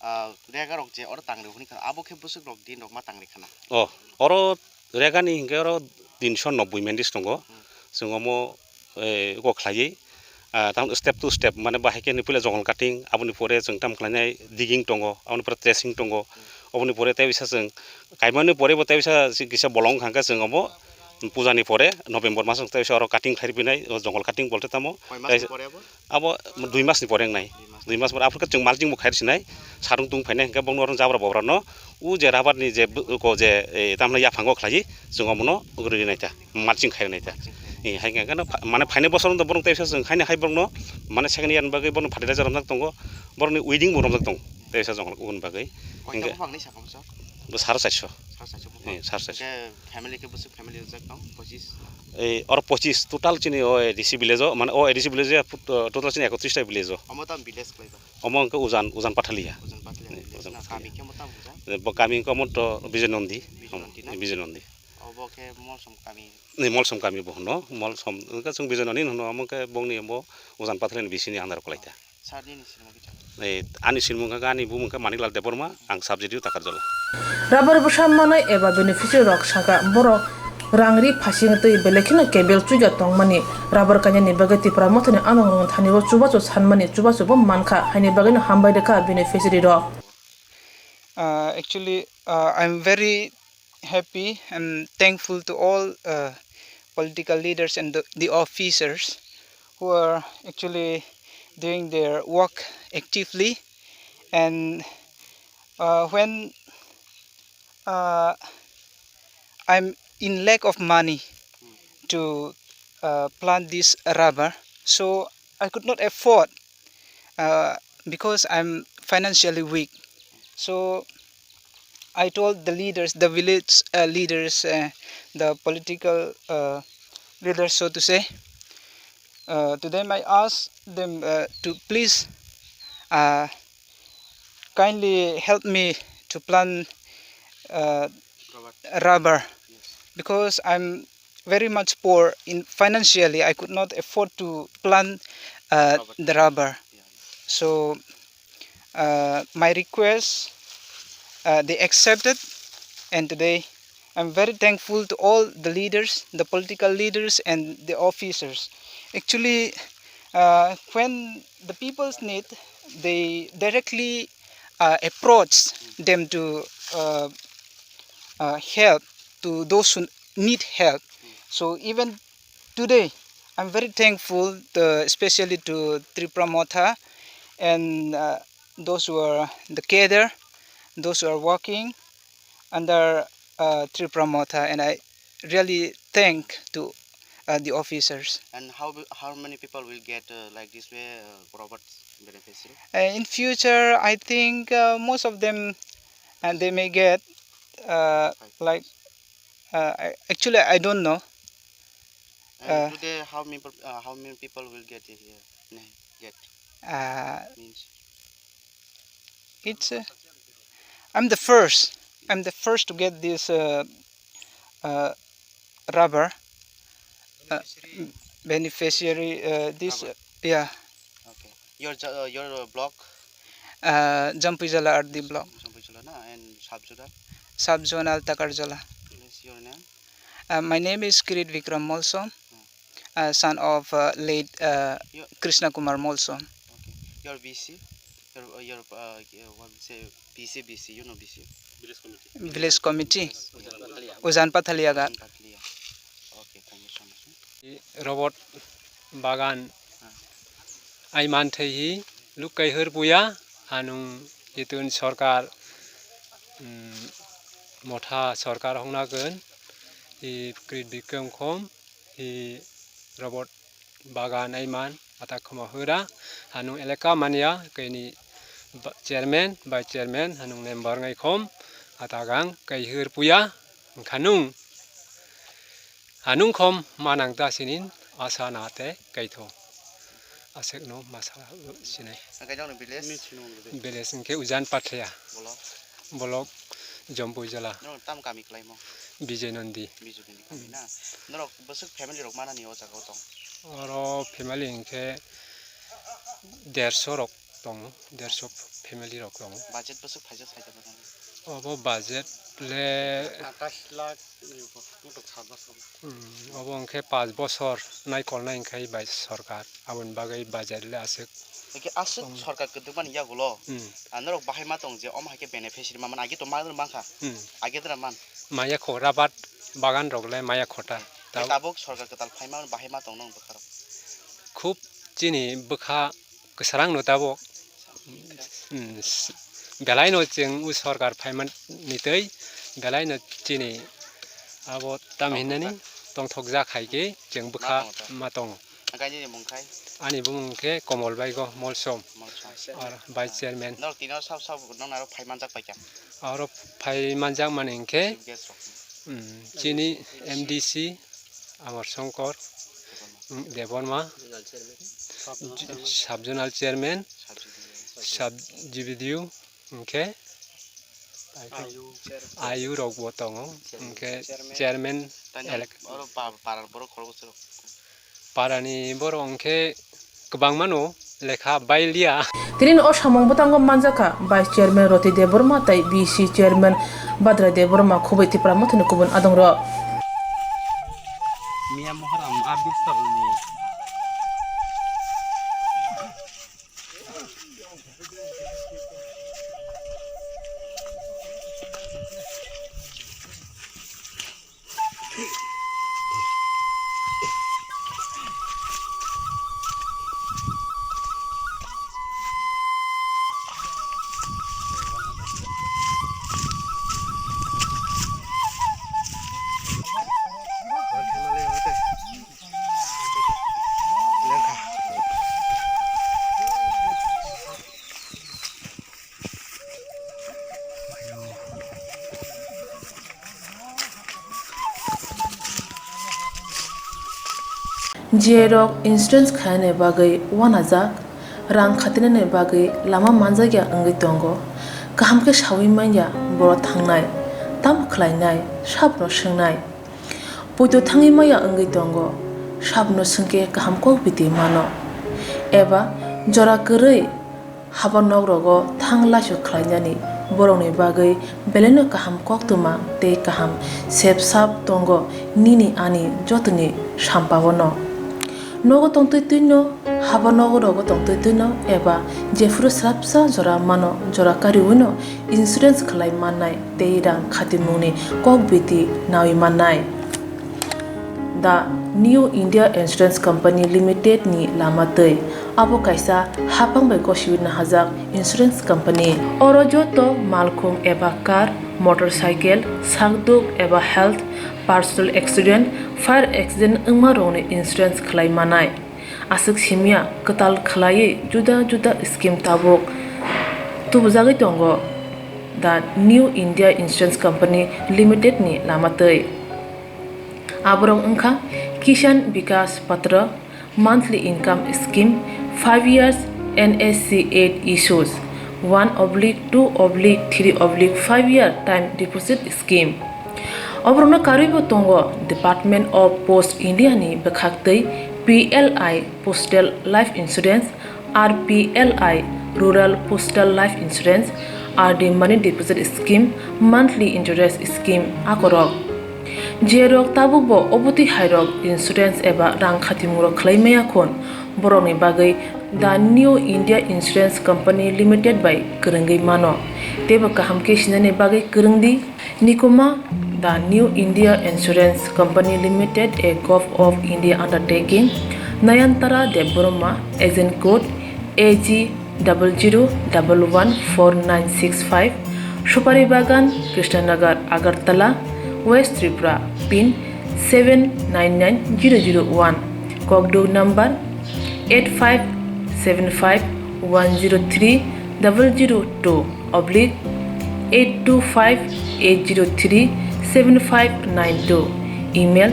ah, rega rok je oro tangri hwnwi kha, abo khe bwswk rok din rok ma tangri khana? O, oro rega ni hwnkhe oro tinsho nobboi mendes tongo. Hmm. Chwng omo, eh, kok khlaiwi, ah, tamo step to step, mane bahai khe ni puila jungle cutting, aboni pore chwng tamo khlainai digging tongo, aboni pore trenching tongo, oboni pore tei bisa chwng kaimani pore bo tei bisa kisa bolong wngkha khe chwng omo puja ni pore November mas tei bisa oro cutting khlai rwphinai, o jungle cutting bolte tamo. Koi mas ni pore abo? Abo dui mas ni pore wngnai. Dui mas. Dui mas pore aphuru khe chwng mulching bo khai rwsinai, sarung tung phainai hwnkhe bongni oro jabra bobra no o je rubber ni je bo-, ko je, eh, tamni yaphango khlaiwi chwng omono rwrwi nai ta. Mulching khai rwnai ta. Mulching khai. Eh, hai khe no pha-, mane phainai bosor no borok teisa chwng haino hai borok no mane second year ni bagwi borok no fertilizer romjak tongo, borok ni weeding bo romjak tongo teisa jong uboni bagwi. Koi ta hwnkhe buphang ni saka bwswk? Bo sar chairso. Sar chairso buphang. Eh, sar chairso. Hwnkhe family khe bwswk family rijak tong? Pochis? Eh, oro pochis total chini o A D C village o, mane o A D C village o, eh, total chini ekotris ta village o. Omo tamo village khlai ba? Omo hwnkhe Ujan, Ujan Pathalia. Ujan Pathalia. Eh, village Ujan na Pathalia. Kami khe omo tamo hwnjak? Eh, bo kami hwnkhe omo to Bijoy Nondi. Bijoy Nondi na? Bijoy Nondi. Obo khe Molsom kami. Ni Molsom kami bo hwno, Molsom, wngkha chwng Bijoy Noni hwno, omo khe bongni bo Ujan Pathalia ni bisingni under o kwlai ta. Sir, nini sinimung kisa? Eh, ani sinimung kha, ani bumung kha Maniklal Debbarma, ang sub-city o Takarjala. Rubber bwsa manwi eba beneficiary rok sakha, borok rang ri phasing twi belai kheno kebel chuja tongmani, rubber kainani bagwi Tipra Mothani anung rwngthani o chubachu sanmani chubachu bo mankha, haini bagwino hambai rwkha beneficiary rok. Uh, actually, uh, I'm very happy and thankful to all, uh, political leaders and the, the officers who are actually doing their work actively. And, uh, when, uh, I'm in lack of money to, uh, plant this rubber, so I could not afford, uh, because I'm financially weak. So I told the leaders, the village, uh, leaders, uh, the political, uh, leaders, so to say, uh, to them, I asked them, uh, to please, uh, kindly help me to plant, uh, rubber. Rubber. Yes. Because I'm very much poor in financially, I could not afford to plant, uh, rubber. The rubber. Yeah, yeah. So, uh, my request, uh, they accepted, and today I'm very thankful to all the leaders, the political leaders, and the officers. Actually, uh, when the people's need, they directly, uh, approach them to, uh, uh, help to those who need help. So even today, I'm very thankful, to, especially to Tipra Motha and, uh, those who are the cadre, those who are working under, uh, Tipra Motha, and I really thank to, uh, the officers. And how will, how many people will get, uh, like this way, uh, Robert beneficiary? Uh, in future, I think, uh, most of them, uh, they may get, uh, like, uh, I, actually, I don't know. And, uh, today, how many, peop- uh, how many people will get it here? Nahi, get. Uh, means? It's, uh, I'm the first. I'm the first to get this, uh, uh, rubber. Uh, Beneficiary, uh, this, Robert. Yeah. Okay. Your jo-, uh, your, uh, block? Uh, Jampuijala R D block. Jampuijala na, and sub-zonal? Sub-zonal Takarjala. Please, your name? Uh, my name is Kirit Vikram Molsom, Hmm. uh, son of, uh, late, uh, Your Krishna Kumar Molsom. Okay. Your B C? Your, uh, your, uh, uh, what we say, B C, B C, you know B C? Village committee. Village committee. Ujan Pathalia. Ujan Pathalia Ghat. Ujan Pathalia. Okay, thank you so much. Robot bagan Ah. ai man thei hi luk kai hwr puya hanung itun sorkar, mm, motha sorkar hongna gun i krit bikram khom i robot bagan ai man atak khoma hwra hanung eleka manya kaini ba-, chairman, vice chairman hanung member ngai khom atak ang kai hwr puya wngkha nung. Hanung khom manang ta sinin asa na te kaitho. Aswk no masa sinai. Ang kaijak ni village? Village hwnkhe Ujan Pathalia. Bolok? Bolok Jompui Jala. Norok tam kami khlaimo? Bijay Nandi. Bijay Nandi kami na? Norok bwswk family rok manani o jaga o tong? Oro family hwnkhe derso rok tongo, derso family rok tongo. Budget bwswk phaijak saijak? Obo budget le atais lakh ni mutok sat bosor. Hmm, obo hwnkhe paanch bosor naikolnai hwnkhe bai sorkar, aboni bagwi budget le aswk. Hwnkhe aswk tong. Sorkar kwdwkmani yagulo, Hmm. ah, norok bahai ma tong je omo hai khe beneficiary ma man, age to ma mankha, Hmm. age dra man. Maya kho rabat bagan rok le maya khota. Tei Ta- tabuk sorkar kwtal phaima bahai ma tong nong bwkha rok. Khub chini bwkha kwsarang no tabuk. Hmm, s-, belai no chwng o sorkar phaima ni twi belai no chini abo tam hinani tongthokjak hai khe chwng bwkha ma tongo. Ang kainwi ni mung khai? Ani bumung khe Komol Baigo Molsom. Molsom. Ar vice chairman. Norok tini o sab sab nong naro phai manjak pai kha? Aro phai manjak mani hwnkhe, Chief guest rok. Hmm, chini M D C Amar Shankar, hmm, Debbarma, Regional chairman. Sub zonal chairman, Sub G B D U. Sub G B D U. Hwnkhe ayu rok bo tongo, hwnkhe chairman elek-, oro pa-, parar borok khoroksa rok. Parani borok hwnkhe kwbangma no lekha bai liya. Tini o samung bwtango manjakha Vice Chairman Roti Debbarma tei B C Chairman Badra Debbarma, khubui Tipra Mothani kubun adongrok. Miya mohor ang abduk saruni. Jiyai rok insurance khainani bagwi uanajak, rang khatinani bagwi lama manjakya wngwi tongo. Kaham khe saui manya borok thangnai, tamo khlainai, sabono swngnai. Poito thangwi maya wngwi tongo, sabono swngkhe kaham kok biti mano. Eba jora kwrwi haba nok rogo thang laisu khlainani borokni bagwi belaino kaham koktwma tei kaham sep sap tongo nini ani jotoni sampao no. Nogo tongtwi twino, haba nogo rogo tongtwi twino eba jephuru swrapsa jora mano jora kariwino insurance khlai mannai tei rang khatimungni kok biti naui mannai. The New India Insurance Company Limited ni lama twi. Abo kaisa haphang bai gosiwi nahajak insurance company. Oro joto malkhung eba car, motorcycle, sakduk eba health, personal accident, fire accident wngma rokni insurance khlai manai. Aswk simya kwtal khlaiwi juda juda scheme tabuk tubujagwi tongo the New India Insurance Company Limited ni lama twi. Aborok wngkha Kisan Vikas Patra, monthly income scheme, five years N S C eight issues, one oblique two oblique three oblique five year time deposit scheme. Oborokno karwibo tongo Department of Post India ni bwkhaktwi P L I Postal Life Insurance, R P L I Rural Postal Life Insurance, R D Money Deposit Scheme, Monthly Interest Scheme akorok. Jerok tabukbo obotwi hairok insurance eba rang khatimungrok khlai maya khon, borokni bagwi The New India Insurance Company Limited bai kwrwngwi mano. Teibo kaham khe sinani bagwi kwrwngdi. Nikuma, The New India Insurance Company Limited, a Govt of India undertaking, Nayantara Debbarma, agent code A G double zero double one four nine six five, Supari Bagan, Krishnanagar, Agartala, West Tripura, pin seven nine nine zero zero one, kokduk number eight five seven five one zero three double zero two oblique eight two five eight zero three seven five nine two, email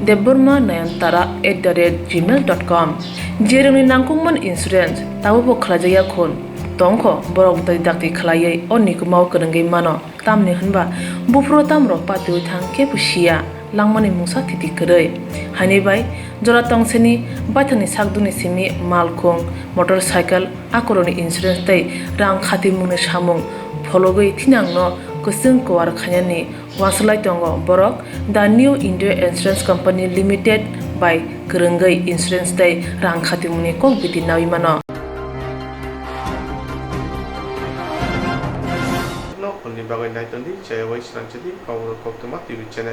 debbarma nayantara at the rate gmail dot com. Jerokni nangkukmani insurance tabukbo khlaijakya khun tongkho, borok dai dakti khlaiwi o nikumao kwrwngwi mano, tamni hwnba buphuru tamrok patiwi thang kebo siya, langmani mungsa thiti kwrwi. Haini bai jora tongseni baithangni sakdukni simi malkhung, motorcycle, akorokni insurance tei rang khatimungni samung phologwi thinangno kwchwng kuar khainani uansuk lai tongo borok The New India Insurance Company Limited bai kwrwngwi insurance tei rang khatimungni kok biti naui mano. No phone ni bagwi nai tongdi, chaya wai srang chadi, Kaubru Koktwma T V channel.